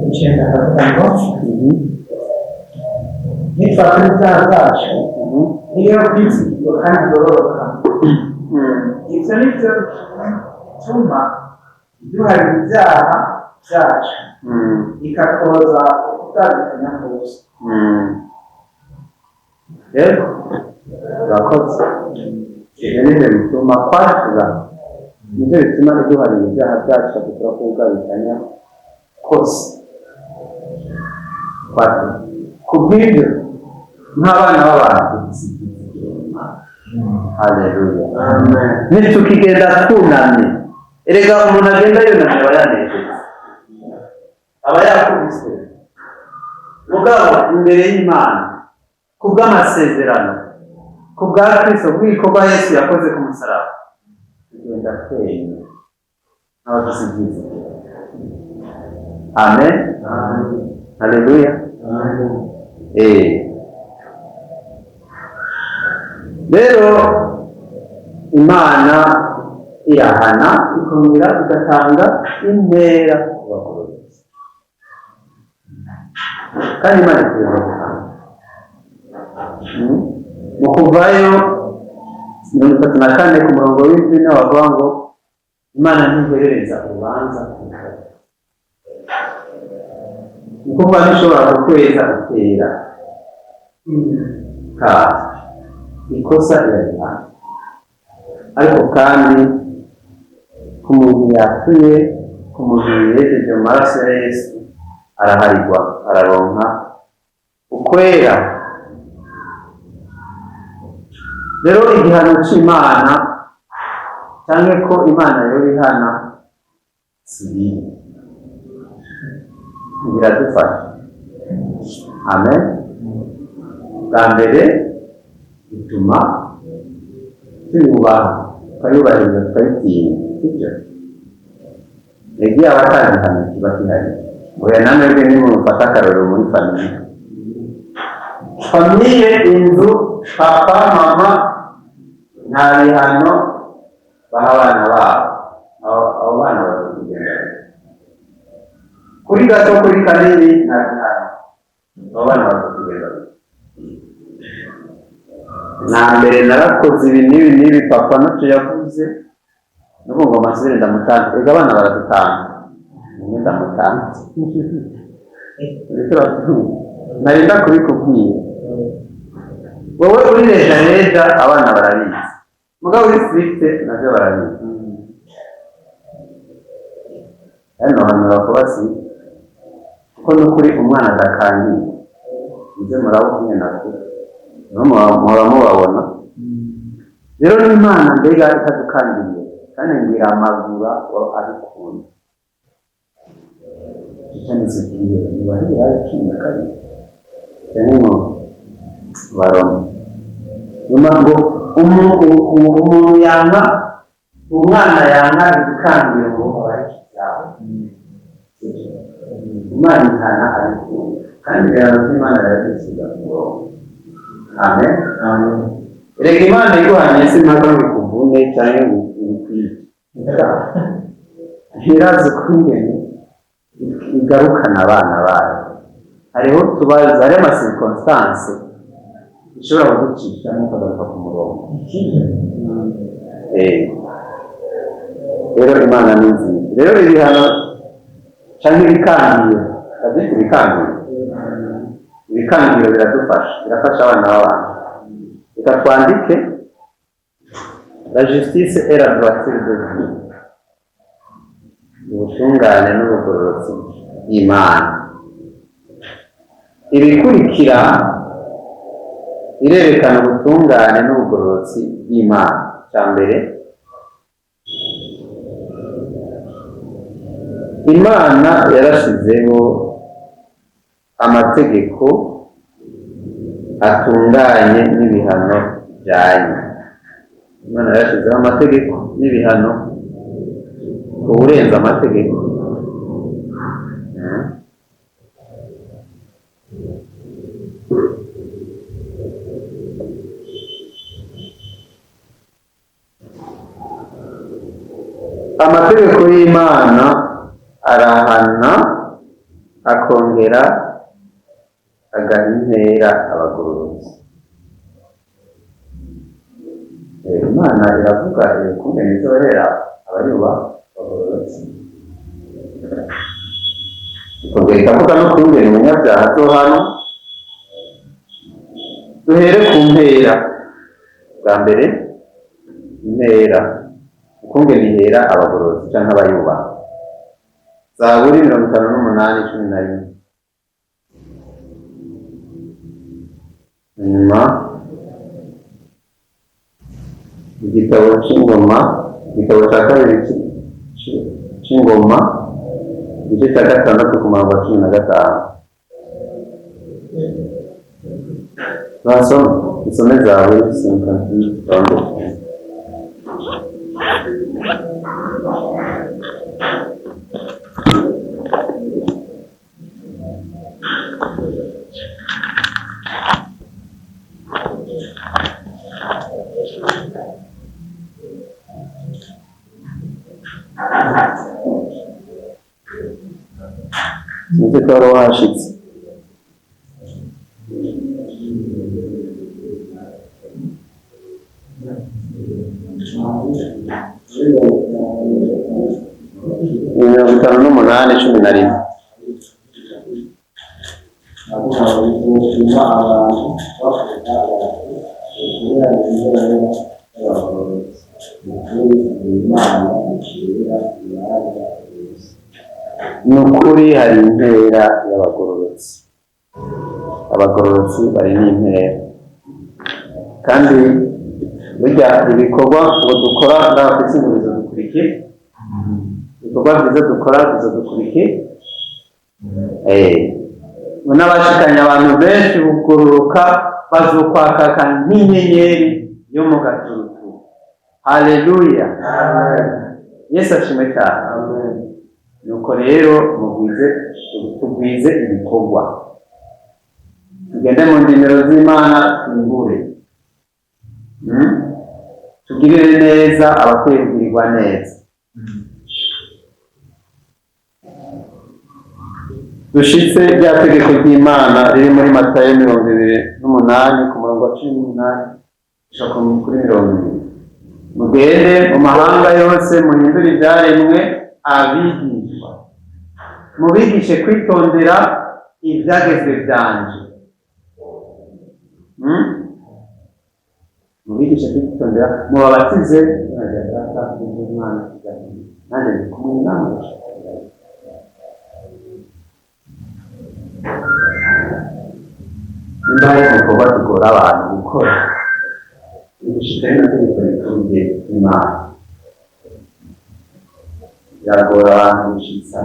Speaker 2: w'icenda, haravuga ngo: nitwatura ibyaha byacu, niyo kwizigirwa kandi igororoka. Ibyo ni byo bituma duharira ibyaha byacu, ikatwoza ukutandukanya kose.
Speaker 1: Rero urakoze. Ibyo ni byo bituma kwatura, nibyo bituma iduharira ibyaha byacu, dukora kubwabikanya kose. Kwatura. Ku bw'ibyo, nk'abana b'abantu, haleluya, ntitukigenda twunamye. Erega umuntu agenda yunamye aba yanejejwe, aba yakubiswe. Mugabo imbere y'Imana, ku bw'amasezerano, ku bwa Kristo, bw'ibikorwa Yesu yakoze ku musaraba, tugenda twemye nk'abafise ibyizigiro. Amen, haleluya. Rero Imana irahana, ikongera igatanga intera ku bagororotsi, kandi Imana itegerezwa guhana. Mu Kuvayo 34 ku murongo w'indwi niho bavuga ngo Imana ntiherereza urubanza ku mugabo. Ni ukuvuga ntishobora kukweza utera kaza ikosa irarihana, ariko kandi ku muntu yatuye, ku muntu yejeje mu maraso ya Yesu, araharigwa, araronka ukwera. Rero igihano c'Imana canke ko Imana yoba ihana si bibi, biradufasha. Amen. Bwa mbere bituma tuyubaha, tukayubahiriza, tukayitinya, sibyo? Ego, aba atagihano kiba gihari. Oya, namwebwe nimufata akarorero muri famille, famille, inzu, papa, mama, nta bihano baha abana babo, abo bana baza kugenda kuri gato, kuri kanini, nta bihano, abo bana baza kugenda. Na mbere narakoze ibi n'ibi n'ibi, papa ntacyo yavuze, nubu ngo amasubire ndamutanga. Ega abana baradutanga, nimwe ndamutanga, narinda kubikubwira. Wowe uri reja reja, abana barabizi, mugabo uri strict navyo barabizi. Hano hanura kuba si kuko n'ukuri umwana adakangiye, ibyo muraba kumwe nako niho muhora mubabona. Rero n'Imana mbega itadukangiriye, kandi ngo iramagura abikunda. Icyanditse kiriya ni Baheburayo 12 cyangwa ngo Baroma, nyuma ngo umuntu yanga, umwana yanga ibikangiro ngo aba ari icyaha. Imana ihana abikunda, kandi ibihano by'Imana biradusiga ku murongo. Amen. Erega Imana iguhanye si impaka ngo ikuvune cyangwa ngo ikwice, ntirazi ukungene igarukana abana bayo. Hariho utubazo, hariho ama circonstances ishobora kugucishamo ukagaruka ku murongo. Rero Imana ni nziza. Rero ibihano canke ibikangiro, babyita ibikangiro, ibikangiro biradufasha, birafasha abana b'abantu. Reka twandike: la justice et la droiture de Dieu, ubutungane n'ubugororotsi bw'Imana. Ibikurikira birerekana ubutungane n'ubugororotsi bw'Imana. Cya mbere, Imana yarashizeho amategeko atunganye n'ibihano bijanye. Imana yarashizeho amategeko n'ibihano uburenza amategeko. Amategeko y'Imana arahana, akongera agaha intera abagororotsi. Imana iravuga ukungene izohera abayubaha abagororotsi, ikongera ikavuga no kungene umunyabyaha azohanwa. Duhere ku mpera. Bwa mbere, impera, ukungene ihera abagororotsi canke abayubaha. Zaburi 58:11. Nyuma igitabo c'Ingoma, igitabo ca kabiri c'Ingoma, igice cya 6 ku murongo wa 15. Basoma, usome Zaburi 58. Sinzi ko wari wahashitse. 58:11.
Speaker 3: Bituma abantu bavuga bati ukuri hari intera y'abagororotsi, ukuri Imana icira imanza zose.
Speaker 1: Ni ukuri hari intera y'abagororotsi. Abagororotsi bari n'impera, kandi burya ibikorwa ngo dukora ngaha ku isi ngo bizodukurikira, ibikorwa byiza dukora bizodukurikira. Ngo n'abashikanye abantu benshi bugororoka bazokwakaka nk'inyenyeri yo mu gatutu. Haleluya, Yesu ashimwe cyane. Nuko rero mugwize, tugwize ibikorwa, tugende mu ndimiro z'Imana, twimbure, tugirire neza abakwiye kugirirwa neza, dushitse rya tegeko ry'Imana riri muri Matayo 28 ku murongo wa 18 gushika kuri 20. Mugende mu mahanga yose, muhindure ibyaremwe abigishwa, mubigishe kwitondera ibyagezwe byanje. Mubigishe kwitondera, mubabatize izina rya Data n'iry'Umwana, nanjye ndi kumwe namwe. Nimba hari ibikorwa tugora abantu gukora, ugushika rino tegeko rikuru ry'Imana biragora abantu gushitsa,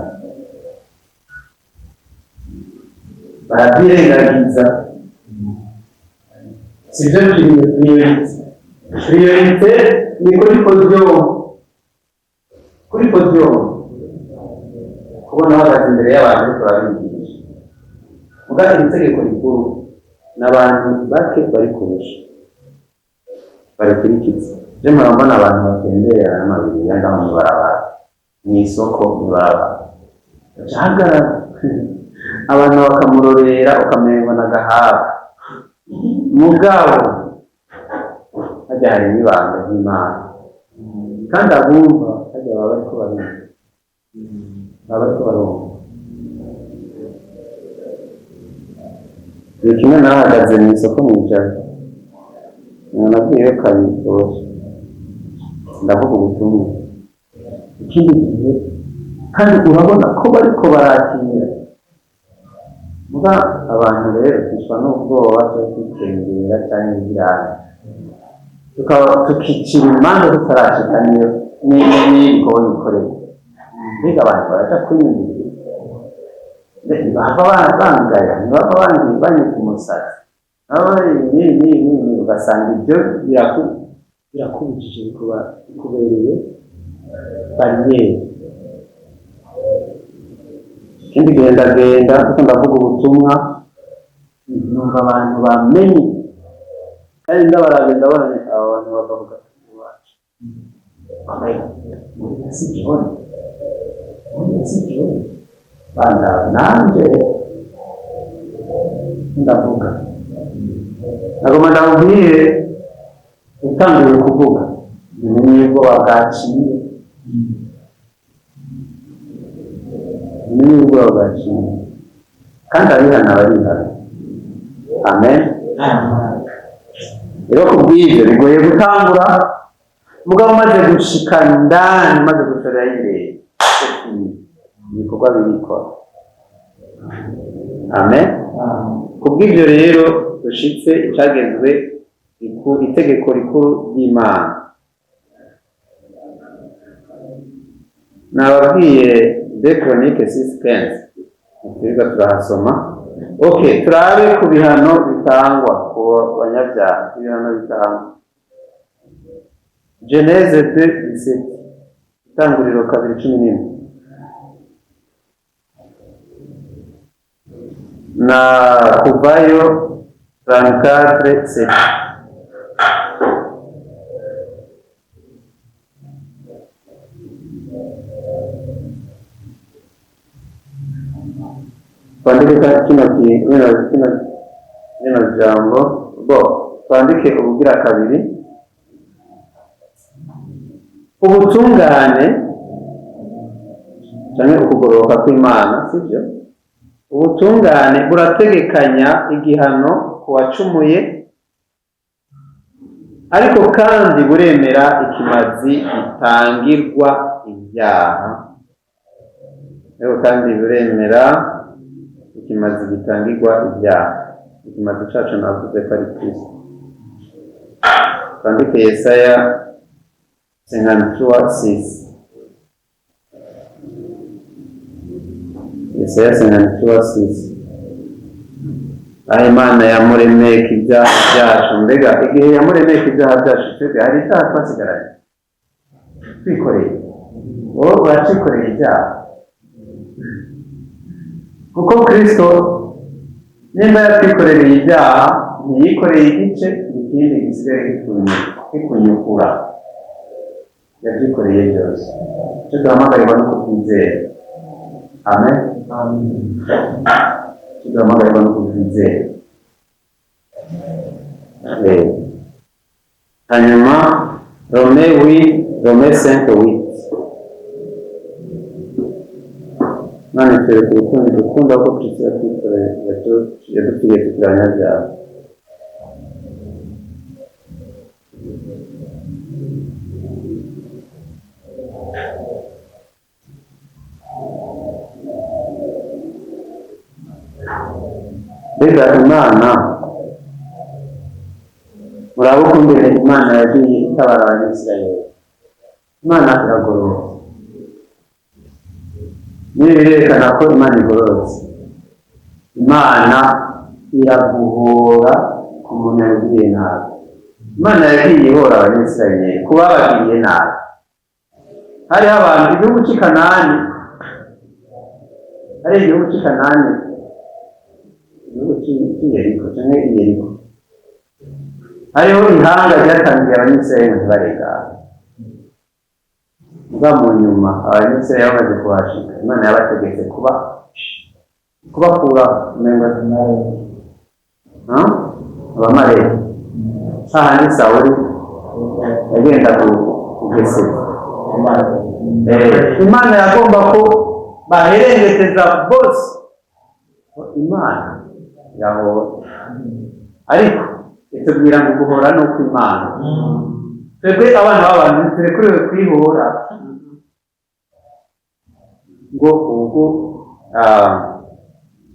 Speaker 1: barabyirengagiza. Sivyo priorité. Priorité ni kuri podium, kuri podium, kubona uhagaze imbere y'abantu ariko barabigisha. Muga iri tegeko rikuru n'abantu bake bari kurusha barikurikiza. Je mpora mbona abantu batembera n'amabiri ngaho mw'ibarabara, mw'isoko, mw'ibarabara, baca hagarara, abantu bakamurorera, ukamengo n'agahaba. Mugabo harya hari n'ibanga ry'Imana, kandi abumva harya baba bariko barumva, baba bariko barumva. Igihe kimwe narahagaze mw'isoko mw'ijoro, nagiyeyo kabiri rwose, ndavuga ubutumwa. Ikindi gihe kandi urabona ko bariko barakira. Muga abantu rero twicwa n'ubwoba cyo kwikengera cyangwa ibiranga, tukaba tukicira imanza tutarashika niyo n'ibikorwa bikorerwa. Mbega abantu baraja kunyumvira, ntibava bangaya, ntibava banyita umusatsi, n'ibi, ugasanga ibyo birakubujije, bikubereye bariyeri. Ikindi gihe ndagenda kuko ndavuga ubutumwa, numva abantu bamenye, kandi ndabarabye ndabona aba bantu bakavuga iwacu si jone, si jone, bandaba nanje ndavuga, nagomba ndamubwire utangiye kuvuga umenye ubwoba bwaciye, umenye ubwoba bwaciye, kandi abihana barihana. Amen. Rero kubw'ibyo bigoye gutangura, mugabo umaze gushika ndani, umaze gushorera imbere, ibikorwa birikora. Amen. Kubw'ibyo rero dushitse icagezwe itegeko rikuru ry'Imana. Nababwiye de Chronique 6:15, twirirwa turahasoma. Okay, turabe ku bihano bitangwa ku banyabyaha, ibihano bitangwa. Genèse 2:17, Itanguriro 2:14, na Kuvayo 34:7. Twandike kino kino jambo bo twandike ubugira kabiri. Ubutungane canke ukugororoka kw'Imana, sibyo? Ubutungane burategekanya igihano ku wacumuye, ariko kandi buremera ikimazi gitangirwa ibyaha. Ariko kandi buremera ikimazi gitangirwa ibyaha. Ikimazi cacu navuze ko ari Kristo. Twandike Yesaya 53:6. Yesaya 53:6. Aho Imana yamuremeka ibyaha byacu. Mbega igihe yamuremeka ibyaha byacu, twebwe hari icyaha twasigaranye twikoreye. Wowe uracikoreye ibyaha, kuko Kristo nimba yatwikorereye ibyaha, ntiyikoreye igice, ikindi gisigaye kikunyukura, yabyikoreye byose. Icyo duhamagarirwa no kubyizera. Amen. Icyo duhamagarirwa no kubyizera. Hanyuma Rome 5:8. Imana itwereka urukundo idukunda ko Kristo yatwikoreye, yadupfiriye tukiri abanyabyaha. Mbega Imana, muraba ukungene Imana yagiye itabara Abanyisirayeli. Imana iragororotse. Nibi birerekana ko Imana igororotse. Imana iraguhora ku muntu yagiriye nabi. Imana yagiye ihora Abanyisirayeli ku babagiriye nabi. Hariho abantu igihugu cy'i Kanani, hari igihugu cy'i Kanani, igihugu cy'i Yeriko canke i Yeriko, hariho ihanga ryatangiye Abanyisirayeli ntibarengana. Muga mu nyuma Abanyisirayeli bamaze kuhashika, Imana yabategetse kubakura umengo abamareki. Hahandi Sawuli yagenda kugesera. Imana yagomba ko baherengeteza bose. Imana yahora, ariko itubwira ngo guhora ni uko Imana. Twebwe abana b'abantu ntiturekuriwe kwihora ngo ubwo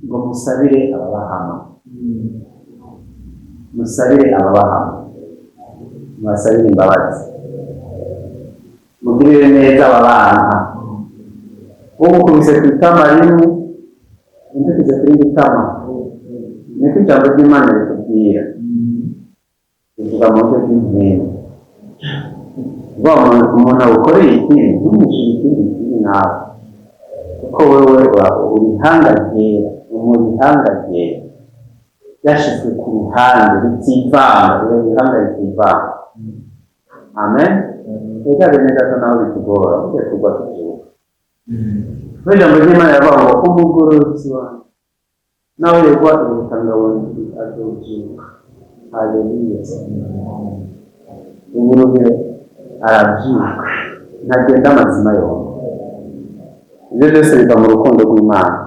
Speaker 1: ngo musabire ababahama, musabire ababahama, mubasabire imbabazi, mugirire neza ababanka. Ugukubise ku itama rimwe, undi ukuze ku rindi tama. Niko ijambo ry'Imana ritubwira, rivuga mu buryo bw'impemu. Umuntu awukoreye ikibi, ntumwishyure ikindi kibi nawe, kuko wewe uri ihanga ryera, uri ihanga ryera ryashyizwe ku ruhande ritivanga, uri ihanga ritivanga. Amen. Reka bene data nawe bitugora, ujye kugwa tubyuka. Muri ijambo ry'Imana riravuga ngo umugororotsi wanjye nawe yegwa ibitangabo azobyuka. Haleluya. Ingurube arabyuka, ntagenda amazima yombi. Ibyo byose biva mu rukundo rw'Imana.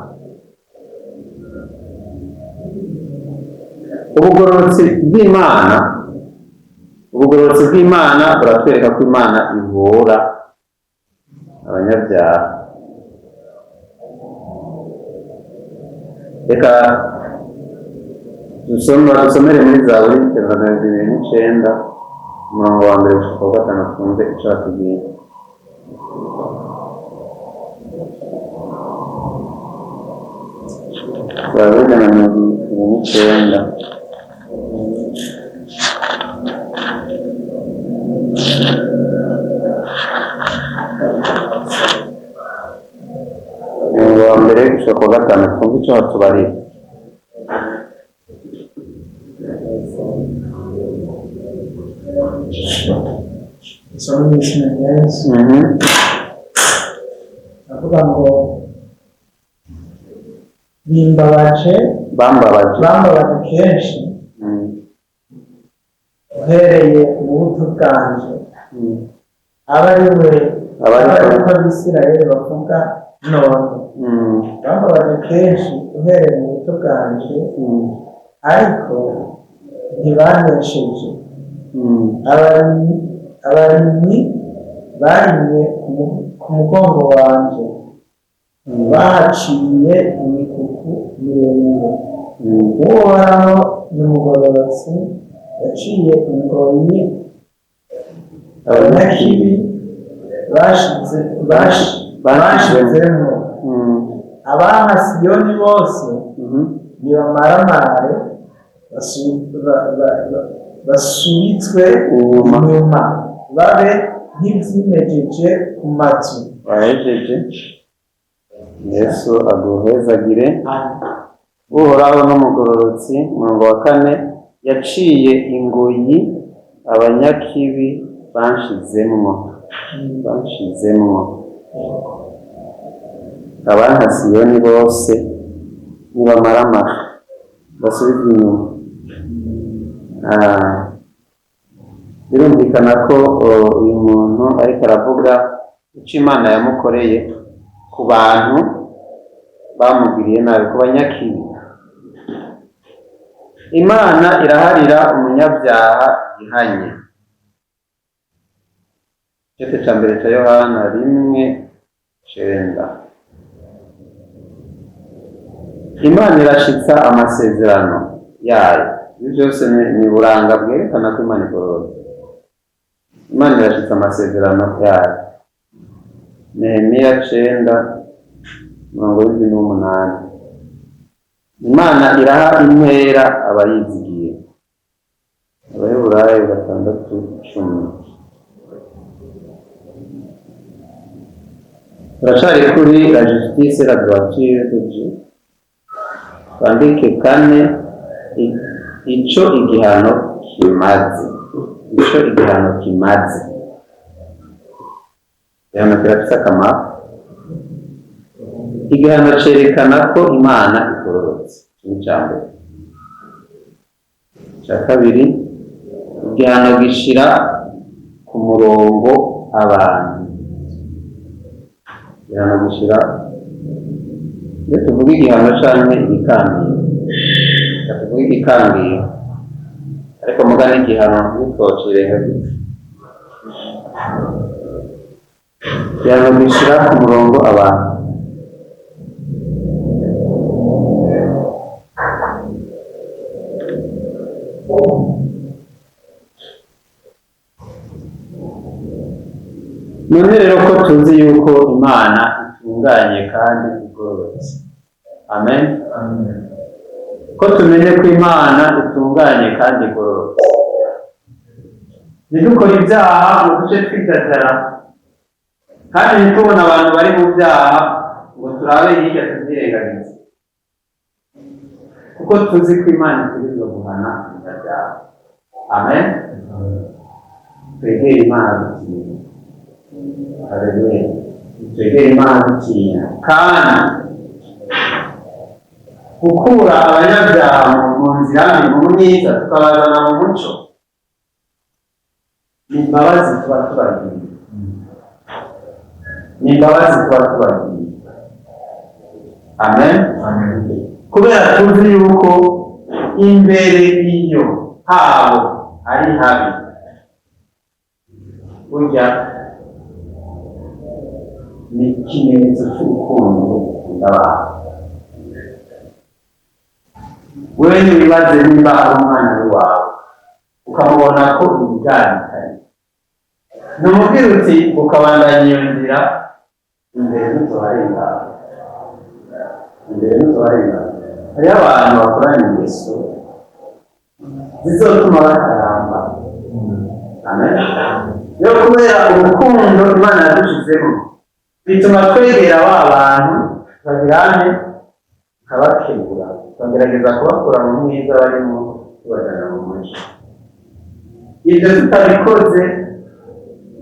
Speaker 1: Ubugororotsi bw'Imana, ubugororotsi bw'Imana buratwereka ko Imana ihora abanyabyaha. Reka dusomere muri Zaburi 29 umurongo wa 1 gushika ku wa 5, twumve ico batubwira. Zaburi 29. Umurongo wa 1 gushika ku wa 5, twumve ico batubarira.
Speaker 2: Isomo mu izina rya Yesu. Avuga ngo Bimbabaje
Speaker 1: Bambabaje.
Speaker 2: Bambabaje kenshi uhereye mu buto bwanje, aba ari we
Speaker 1: Aba
Speaker 2: aba
Speaker 1: ariko-
Speaker 2: ariko Abisirayeli bavuga none. Bambabaje kenshi uhereye mu buto bwanje, ariko ntibanesheje. Abarimyi barimye ku mugongo wanje, bahaciye imikuku miremire. Uhoraho ni umugororotsi, yaciye ingoyi abanyakibi bashizemo. Abanka Siyoni bose nibamaramare, basubitswe
Speaker 1: Inyuma.
Speaker 2: inyuma, babe nk'ivyimejeje ku mazu.
Speaker 1: Wahejeje. Yesu aguhezagire. Uhoraho n'umugororotsi, umurongo wa kane, yaciye ingoyi abanyakibi banshizemwo, banshizemwo. Abanka Siyoni bose nibamaramara, basubizwe inyuma. Ah, birumvikana ko uyu muntu ariko aravuga icyo Imana yamukoreye ku bantu bamugiriye nabi, ku banyakibi. Imana iraharira umunyabyaha yihanye. Igice cya mbere cya Yohana 1:9. Imana irashitsa amasezerano yayo. Ibi byose ni buranga bwerekana ko Imana igororotse. Imana irashitsa amasezerano yayo. Nehemiya 9:78. Imana iraha impera abayizigiye. Abaheburayo 6:10. Turacari kuri la justice, la droiture de Dieu. Twandike kane, ico igihano kimaze. Ico igihano kimaze. Igihano kirafise akamaro. Igihano cerekana ko Imana igororotse. Ico ni ica mbere. Ica kabiri, igihano gishira ku murongo abantu. Igihano gishira, iyo tuvuga igihano canke igikambiro, reka tuvuge igikambiro, ariko muga n'igihano ntitwocirengagiza. Igihano gishira ku murongo abantu. None rero ko tuzi yuko Imana itunganye kandi igororotse, amen. Ko tumenye ko Imana itunganye kandi igororotse, ntidukore ibyaha ngo duce twitatara, kandi ntitubone abantu bari mu byaha ngo turabe hirya tubyirengagize, kuko tuzi ko Imana itegerezwa guhana umunyabyaha. Amen. Twegere Imana dutinya. Haleluya. Twegere Imana dutinya, kandi gukura abanyabyaha mu nzira mbi mu mwiza tukabazana mu muco ni imbabazi tuba tubagiriye, ni imbabazi tuba tubagiriye. Amen. Kubera tuzi yuko imbere iyo habo ari habi, burya ni ikimenyetso cy'urukundo gukunda abantu. Wewe ntiwibaze niba ari umwana wawe ukamubona ko ibiganikaye, ntumubwire uti ukabandanya iyo nzira, imbere ntuzoharengana, imbere ntuzoharengana. Hariho abantu bakorana ingeso zizotuma bataramba. Amen. Yo kubera urukundo Imana yadushizemo bituma twegera ba bantu bagirane, tukabakebura, tukagerageza kubakura mu mwiza barimo tubajyana mu muco. Ibyo tutabikoze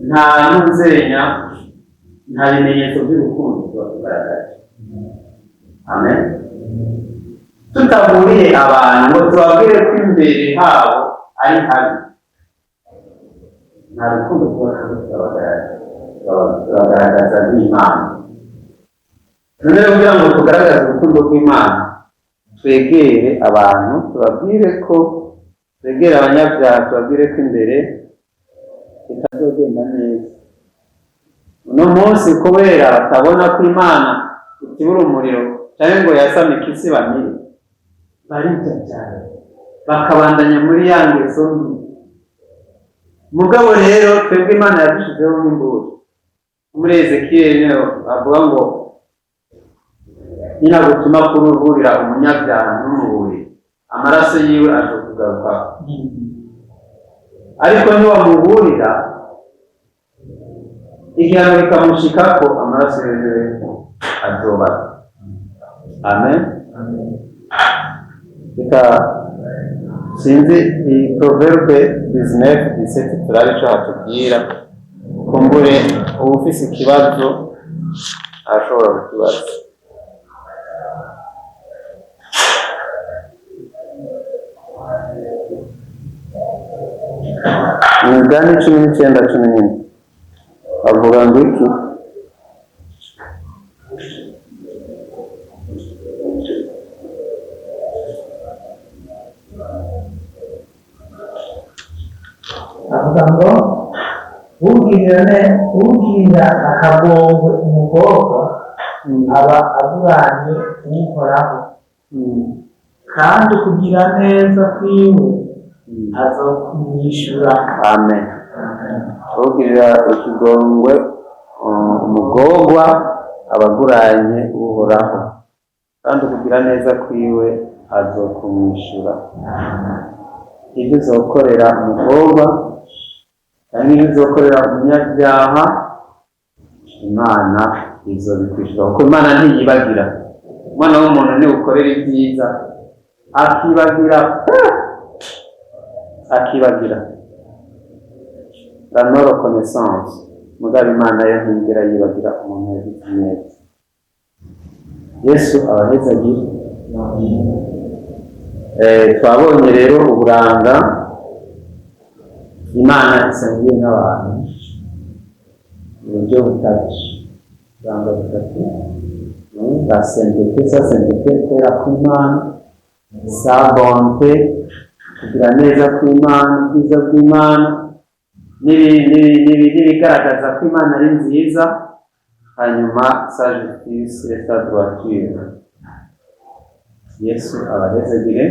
Speaker 1: nta n'uzenya, nta bimenyetso by'urukundo tuba tugaragaje. Amen. Tutaburiye abantu ngo tubabwire ko imbere habo ari habi, nta rukundo tuba turiko turabagaragaza nk'Imana. None rero kugira ngo tugaragaze urukundo rw'Imana, twegere abantu tubabwire ko, twegere abanyabyaha tubabwire ko imbere bitazogenda neza. Uno munsi kubera batabona ko Imana itibura umuriro canke ngo yasamike isi bamire, barija cyane bakabandanya muri ya ngeso mbi. Mugabo rero twebwe Imana yadushizeho nk'imburi. Muri Ezekiyeli niho bavuga ngo ninagutuma kuruhurira umunyabyaha ntumuburire, amaraso yiwe azokugarukako. Ariko niwamuburira igihano kikamushikako, amaraso yiwe azobazwa. Amen. Reka sinzi iyi Proverbe 19:17, turabe ico hatubwira. Kumbure uwufise ikibazo arashobora kukibaza. Imigani 19:14 bavuga ngo iki?
Speaker 2: Avuga ngo ugirira akagongwe umukobwa aba aguranye Uhoraho, kandi kugira neza kwiwe azokumwishyura.
Speaker 1: Amen. Ugirira ikigongwe umugorwa abaguranye Uhoraho, kandi kugira neza kwiwe azokumwishyura. Ibyo uzokorera umugorwa cyangwa ibyo uzokorera umunyabyaha, Imana izobikwishyura, kuko Imana ntiyibagira. Umwana w'umuntu niwe ukorera ibyiza akibagira, akibagira la non reconnaissance. Mugabo Imana yo ntiyigera yibagira umuntu yagize neza. Yesu abahezagire. Twabonye rero uburanga Imana isangiye n'abantu mu buryo butatu. Uburanga butatu: la sainteté, sa sainteté, kwera kw'Imana, sa bonté, kugira neza kw'Imana, ubwiza bw'Imana, n'ibigaragaza ko Imana ari nziza, hanyuma sa justice et sa droiture. Yesu abahezagire.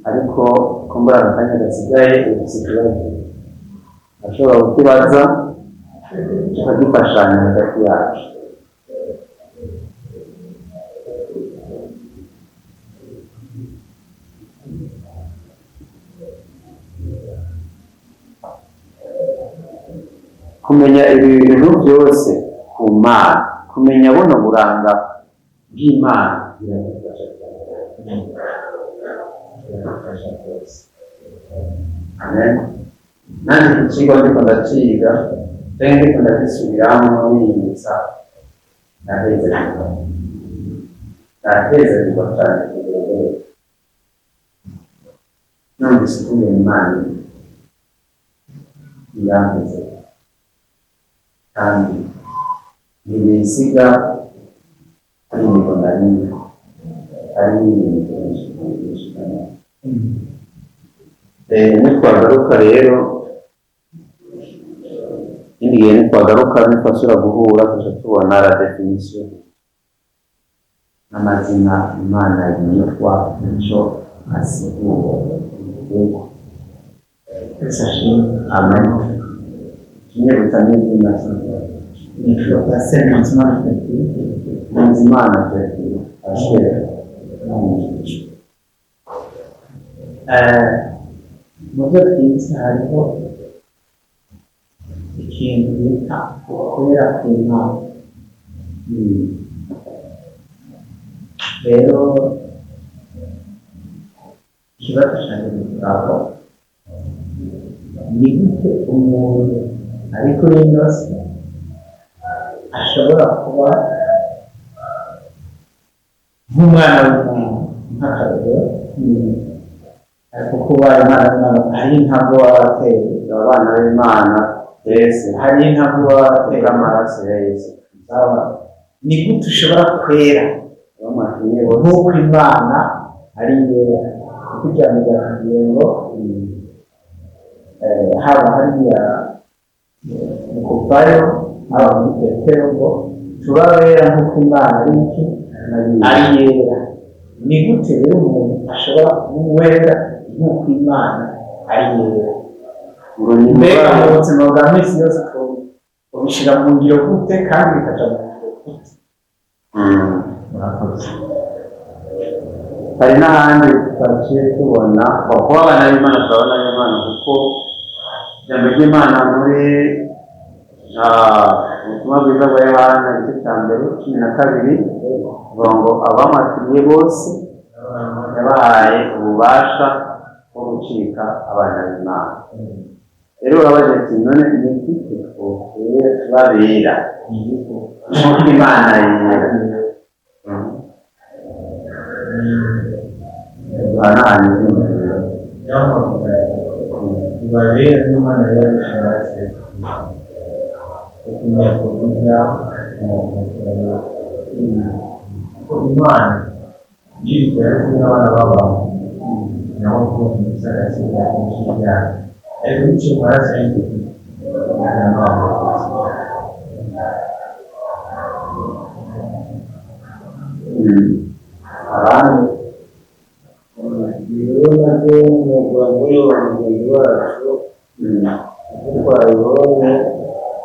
Speaker 1: Ariko ko muri aka kanya gasigaye ufise ikibazo, ashobora kukibaza tukagifashanya hagati yacu. Kumenya ibi bintu byose ku Mana, kumenya buno buranga bw'Imana biradufasha cyane, biradufasha rwose. Amen. Nanjye iki kigo ndiko ndaciga canke ndiko ndagisubiramwo niyibutsa, ndahezagirwa, ndahezagirwa cane kugira ngo numvise ukungene Imana iri, irampezagirwa kandi ntibisiga ari imibona nini, ari n'ibintu byinshi byinshi. Nitwagaruka rero ikindi gihe, nitwagaruka nitwasubira guhura, tuja tubona la définition n'amazina Imana yitwa, ico asigura. Yego.
Speaker 2: Yesu ashimwe.
Speaker 1: Amen. Kinyibutsa n'izina.
Speaker 2: Nitwa Pasiteri Nkunzimana Frederic.
Speaker 1: Nkunzimana Frederic, pasiteri.
Speaker 2: Mu byo twize hariho ikintu bita ukwera kw'Imana. Rero ikibazo canje gitabo ni gute umuntu ari kuri ino si ashobora kuba Nk'umwana w'Imana, nk'akarorero, ariko kuba Imana y'Imana hari intambwe waba wateye.
Speaker 1: Abana b'Imana twese
Speaker 2: Hari intambwe waba wateye
Speaker 1: kubw'amaraso ya Yesu.
Speaker 2: Zaba ni gute ushobora kwera
Speaker 1: Bamwakiriye bose.
Speaker 2: nk'uko Imana ari yera? Kuko ijambo ryakubwiye ngo haba hariya mu Kuvayo, haba muri Petero, ngo tuba abera nk'uko Imana ari iki? Ari yera. Ni gute rero umuntu ashobora kuba uwera nk'uko Imana ari yera?
Speaker 1: Ngo ni
Speaker 2: Mbega mu buzima bwa minsi yose tubishyira mu ngiro gute, kandi bikaja mu ngiro gute? Murakoze.
Speaker 1: Hari n'ahandi twaciye tubona kuba abana b'Imana, turabona b'Imana, kuko ijambo ry'Imana muri ubutumwa bwiza bwa Yohana igice cya mbere 12 kuvuga ngo abamwakiriye bose yabahaye ububasha bwo gucika abana b'Imana. Rero urabaza ati: none ni gute twokwera tubabera nk'uko Imana yera? Duhanahana ibyiyumviro.
Speaker 3: Ibabera n'Imana yarabishatse kumenya kuvuga ko Imana yitwa yari kumwe n'abana b'abantu, naho kumva igisagara cy'ibyaha, ariko biciye mu maraso y'igiti n'abana.
Speaker 1: Abandi?
Speaker 3: Rero nabyo umwuga muri wa mugenzi wacu, uko twabibonye,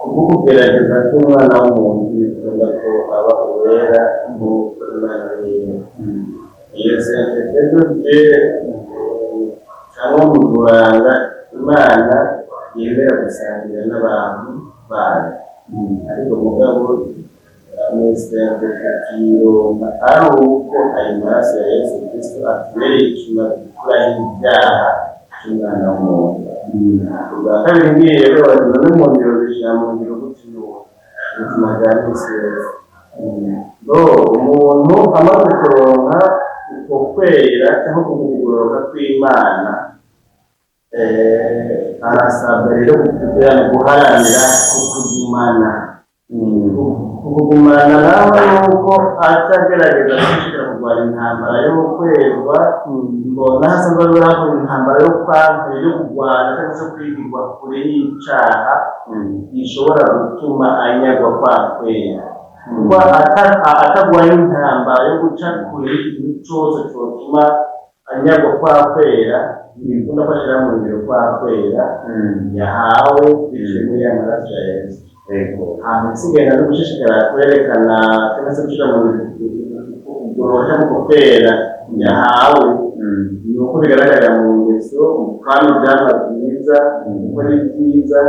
Speaker 3: kubwo kugerageza k'umwana w'umuntu bikunda ko aba uwera nk'uko Imana yera. Iyo sainteté de Dieu cyangwa mu kuranga Imana yemera gusangira n'abantu bayo, ariko mugabo ni sainteté tuyironka ari uko ayo maraso ya Yesu Kristo atubereye ikimazi gukuraho ibyaha cy'umwana w'umuntu. Ubwa kabiri ngiye rero bagira n'umuntu yobishyira mu ngiro gutyo ubuzima bwa minsi yose. Bo umuntu amaze kuronka uko kwera cyangwa kugororoka kw'Imana, arasabwa rero kugira guharanira kukugumana. Kukugumana nawe nuko atagerageza gushishikara kurwana intambara yo kwerwa. Mbona hasanzwe hariho intambara yo kwanka, yo kurwana cyangwa se kwigirwa kure y'icaha gishobora gutuma anyagwa kwa kwera, kuko atagwaye intambara yo guca kure y'ikintu cose cotuma anyagwa kwa kwera, ntibikunda ko ashira mu ngiro kwa kwera yahawe biciye muri ya maraso ya Yesu. Hanyuma isigaye no gushishikara kwerekana cyangwa se gushyira mu kugorora cyangwa kwera yahawe, ni uko bigaragarira mu ngeso, mu kwama ibyamwa byiza, mu gukora ibyiza,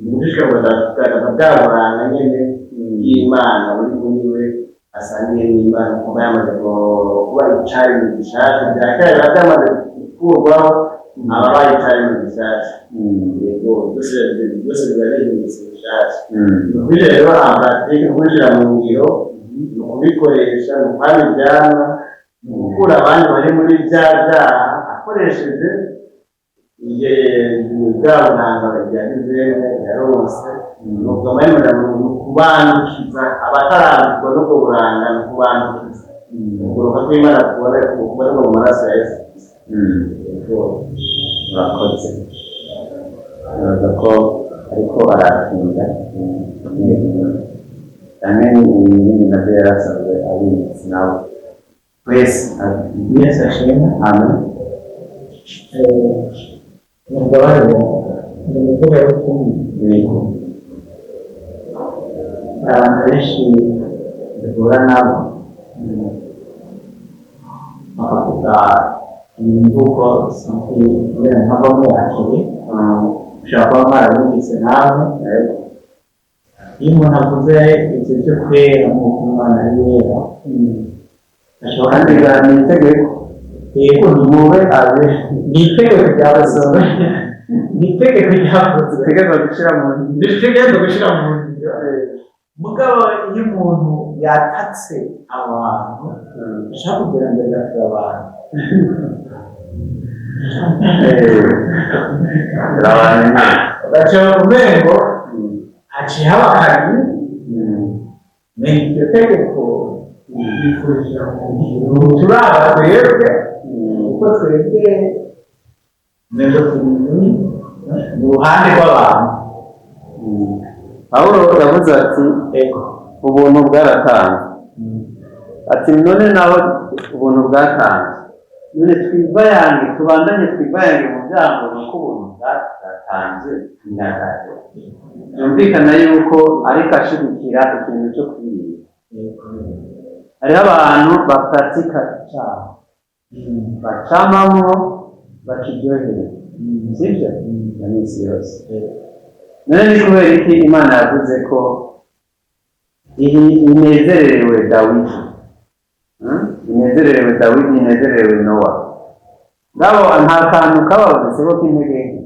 Speaker 3: mu gushishikara kugaragaza bwa buranga nyene bw'Imana buri muri we asangiye n'Imana, kuba yamaze kuba icaremwe gishasha. Bya kera biba byamaze gukurwaho, aba abaye icaremwe gishasha. Yego, byose byose biba bihindutse bishasha. Ni ukubishyira rero en pratique, kubishyira mu ngiro, ni ukubikoresha, ni ukwama ibyamwa, ni ugukura abandi bari muri bya byaha akoresheje bwa buranga yagize, yaronse. Ni ubwo ni ukubandukiza abatarandurwa n'ubwo buranga, ni ukubandukiza ukugororoka kw'Imana kuboneka mu maraso ya Yesu Kristo. Yego.
Speaker 1: Murakoze. Nibaza ko ariko aratinda cyane, ibindi nabyo yari asanzwe abizi nawe twese.
Speaker 2: Yesu ashimwe.
Speaker 1: Amen.
Speaker 2: Mugabane ni umuvuga w'ukuri.
Speaker 1: Yego.
Speaker 2: Hari abantu benshi duhura nabo bakavuga iyi mvugo sinzi kubera mpamvu muyakiriye, ushobora kuba mwarabumvise nawe. Iyo umuntu avuze ibyo byo kwera nk'uko Imana ari yera, ashobora
Speaker 1: Kandi ni itegeko.
Speaker 2: Yego.
Speaker 1: Mube abe.
Speaker 2: Ni itegeko ryavuzwe, ni itegeko ryavuzwe.
Speaker 1: Dutegerezwa gushyira mu
Speaker 2: Dutegerezwa gushyira mu ngiro. Mugabo iyo umuntu yatatse abantu ashaka kugira ngo agatire abantu.
Speaker 1: Abantu.
Speaker 2: Ugaca umengo haciye haba kabiri, menya iryo tegeko turaba twebwe, kuko twebwe umengo turi mu ruhande rw'abantu.
Speaker 1: Pawulo yavuze ati
Speaker 2: Ego.
Speaker 1: Ubuntu bwaratanzwe, ati none naho ubuntu bwatanzwe, none twivayange, tubandanye twivayange mu byago, nuko ubuntu bwatanzwe ntihagaze. Byumvikana yuko ariko ashigikira ikintu cyo kwirinda. Hariho abantu bapratika icyaha, bacamamwo, bakiryohereza, sibyo, na minsi yose. None ni kubera iki Imana yavuze ko inezererewe Dawidi? Inezererewe Dawidi, inezererewe Nowa. Ngabo nta kantu kababonetseho k'intege nke.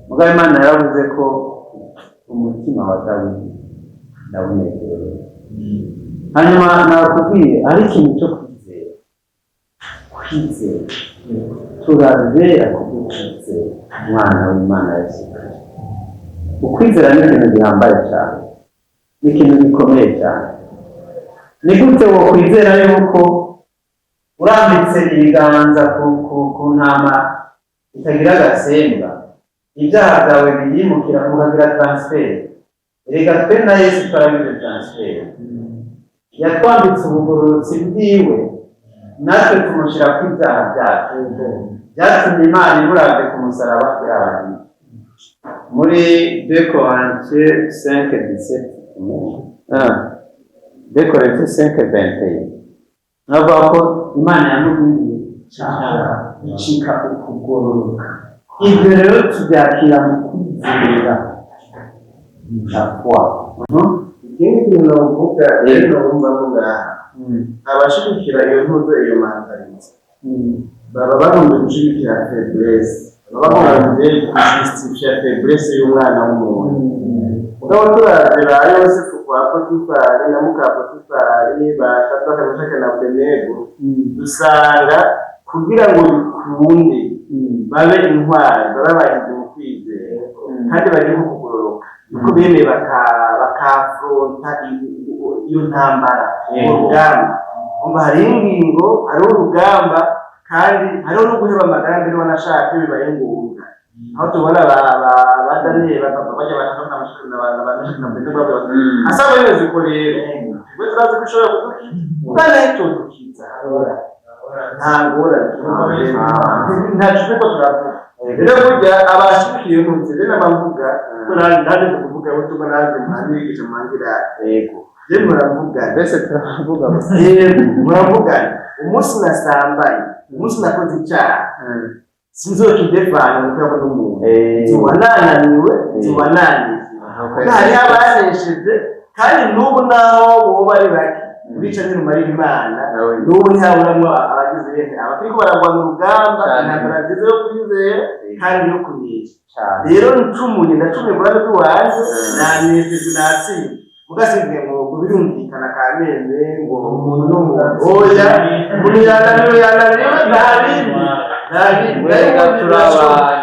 Speaker 1: Mugabo Imana yaravuze ko umutima wa Dawidi ndawunezerewe. Hanyuma nakubwiye ari ikintu cyo kwizera. Kwizera, turazera kubwo kwizera Umwana w'Imana Yesu Kristo. Ukwizera ni ikintu gihambaye cyane, ni ikintu gikomeye cyane. Ni gute wokwizera yuko urambitse ibiganza ku ntama itagira agasemba, ibyaha byawe biyimukira, mukagira transfert? Reka twe na Yesu twaragize transfert. Yatwambitse ubugororotsi bwiwe, natwe tumushyira ku ibyaha byacu. Byatumye Imana imuravye ku musaraba irabagira. Muri 2 Corinthiens 5 17, 2 Corinthiens 5 21, navuga ko Imana yamuhinduye icyaha, icika ukugororoka. Ibyo rero tubyakira mu kwizera, la foi.
Speaker 3: Ikindi kintu novuga rero, nobumva ko ngaha abashigikira iyo ntuzo, iyo mentalité, baba bagomba gushigikira faiblesse, baba bagombye kujustifia faiblesse y'umwana w'umuntu. Mugabo turavye ba Yosefu kwa Potifari na muka Potifari, ba Shadraka, Meshaki na Abedenego, dusanga kugira ngo bikunde babe intwari, babe abahizi mu kwizera kandi bagire kugororoka, nuko bemeye bakafronta iyo ntambara, urugamba. Umva, hariho ingingo, hariho urugamba, kandi hariho no guheba amagara mbere wanashaka iyo bibaye ngombwa, aho tubona ba Daniyeli bajya batatu na Meshaki na ba Meshaki na Abedenego bavuga bati asaba bimeze uko rero, twe turazi ko ushobora kudukiza, kandi nayo dukiza, nta ngorane, nta turiko turavuga. Rero burya abashikiye ntuze rero n'abavuga ko nanjye kuvuga ubutumwa, nanjye mwanyigisha mwangira.
Speaker 1: Yego.
Speaker 3: Je muravugana.
Speaker 1: Mbese turavuga gusa.
Speaker 3: Yego, muravugana. Umunsi nasambaye, umunsi nakoze icyaha, sinzokidefana mu kwabo n'umuntu, nzoba nananiwe, nzoba nananiwe. Hariho abanesheje, kandi n'ubu naho boba ari bake, bica nyine umarira Imana. N'ubu ntihaburamwo abagize yene abatariko baragwana urugamba, intambara nziza yo kwizera kandi yo kunesha. Rero ncumuye, ndacumuye ku ruhande rw'iwanjye, nanesheje, natsinze. Mugasinzwe ngo birumvikana kameme ngo umuntu n'umuntu, oya, umuntu yananiwe, yananiwe, nta bindi, nta bindi.
Speaker 1: Wega turabana.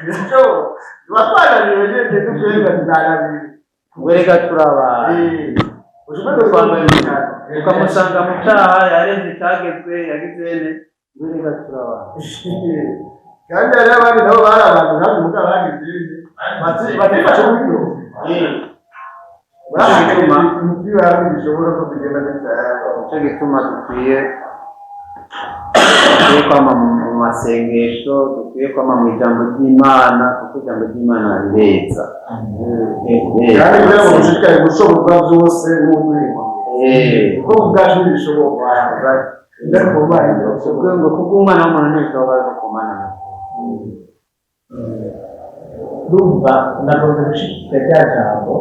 Speaker 3: Birashoboka tuba twananiwe nyine, dukwega tunananiwe.
Speaker 1: Werega turabana.
Speaker 3: Ushobora kwambara ibitaro
Speaker 1: Ukamusanga mu cyaha, yarenze icyagezwe, yagize ene. Werega turabana.
Speaker 3: Kandi hariho abandi nabo bari abantu ntabwo mugabo bagize ibindi batifashe buryo
Speaker 1: Bituma
Speaker 3: umupira bishobora ko bigenda gutya.
Speaker 1: Nicyo gituma dukwiye kwama mu masengesho, dukwiye kwama mu ijambo ry'Imana, kuko ijambo ry'Imana rireza.
Speaker 3: Kandi kugira ngo dushishikare gushobozwa byose n'uduhingwa, kuko ubwacu ntibishoboka, ariko ku Mana birashoboka.
Speaker 1: Ngo kubw'umwana w'umuntu ntibishoboka, ariko ku Mana.
Speaker 2: Ndumva nagomba gushigikira rya jambo.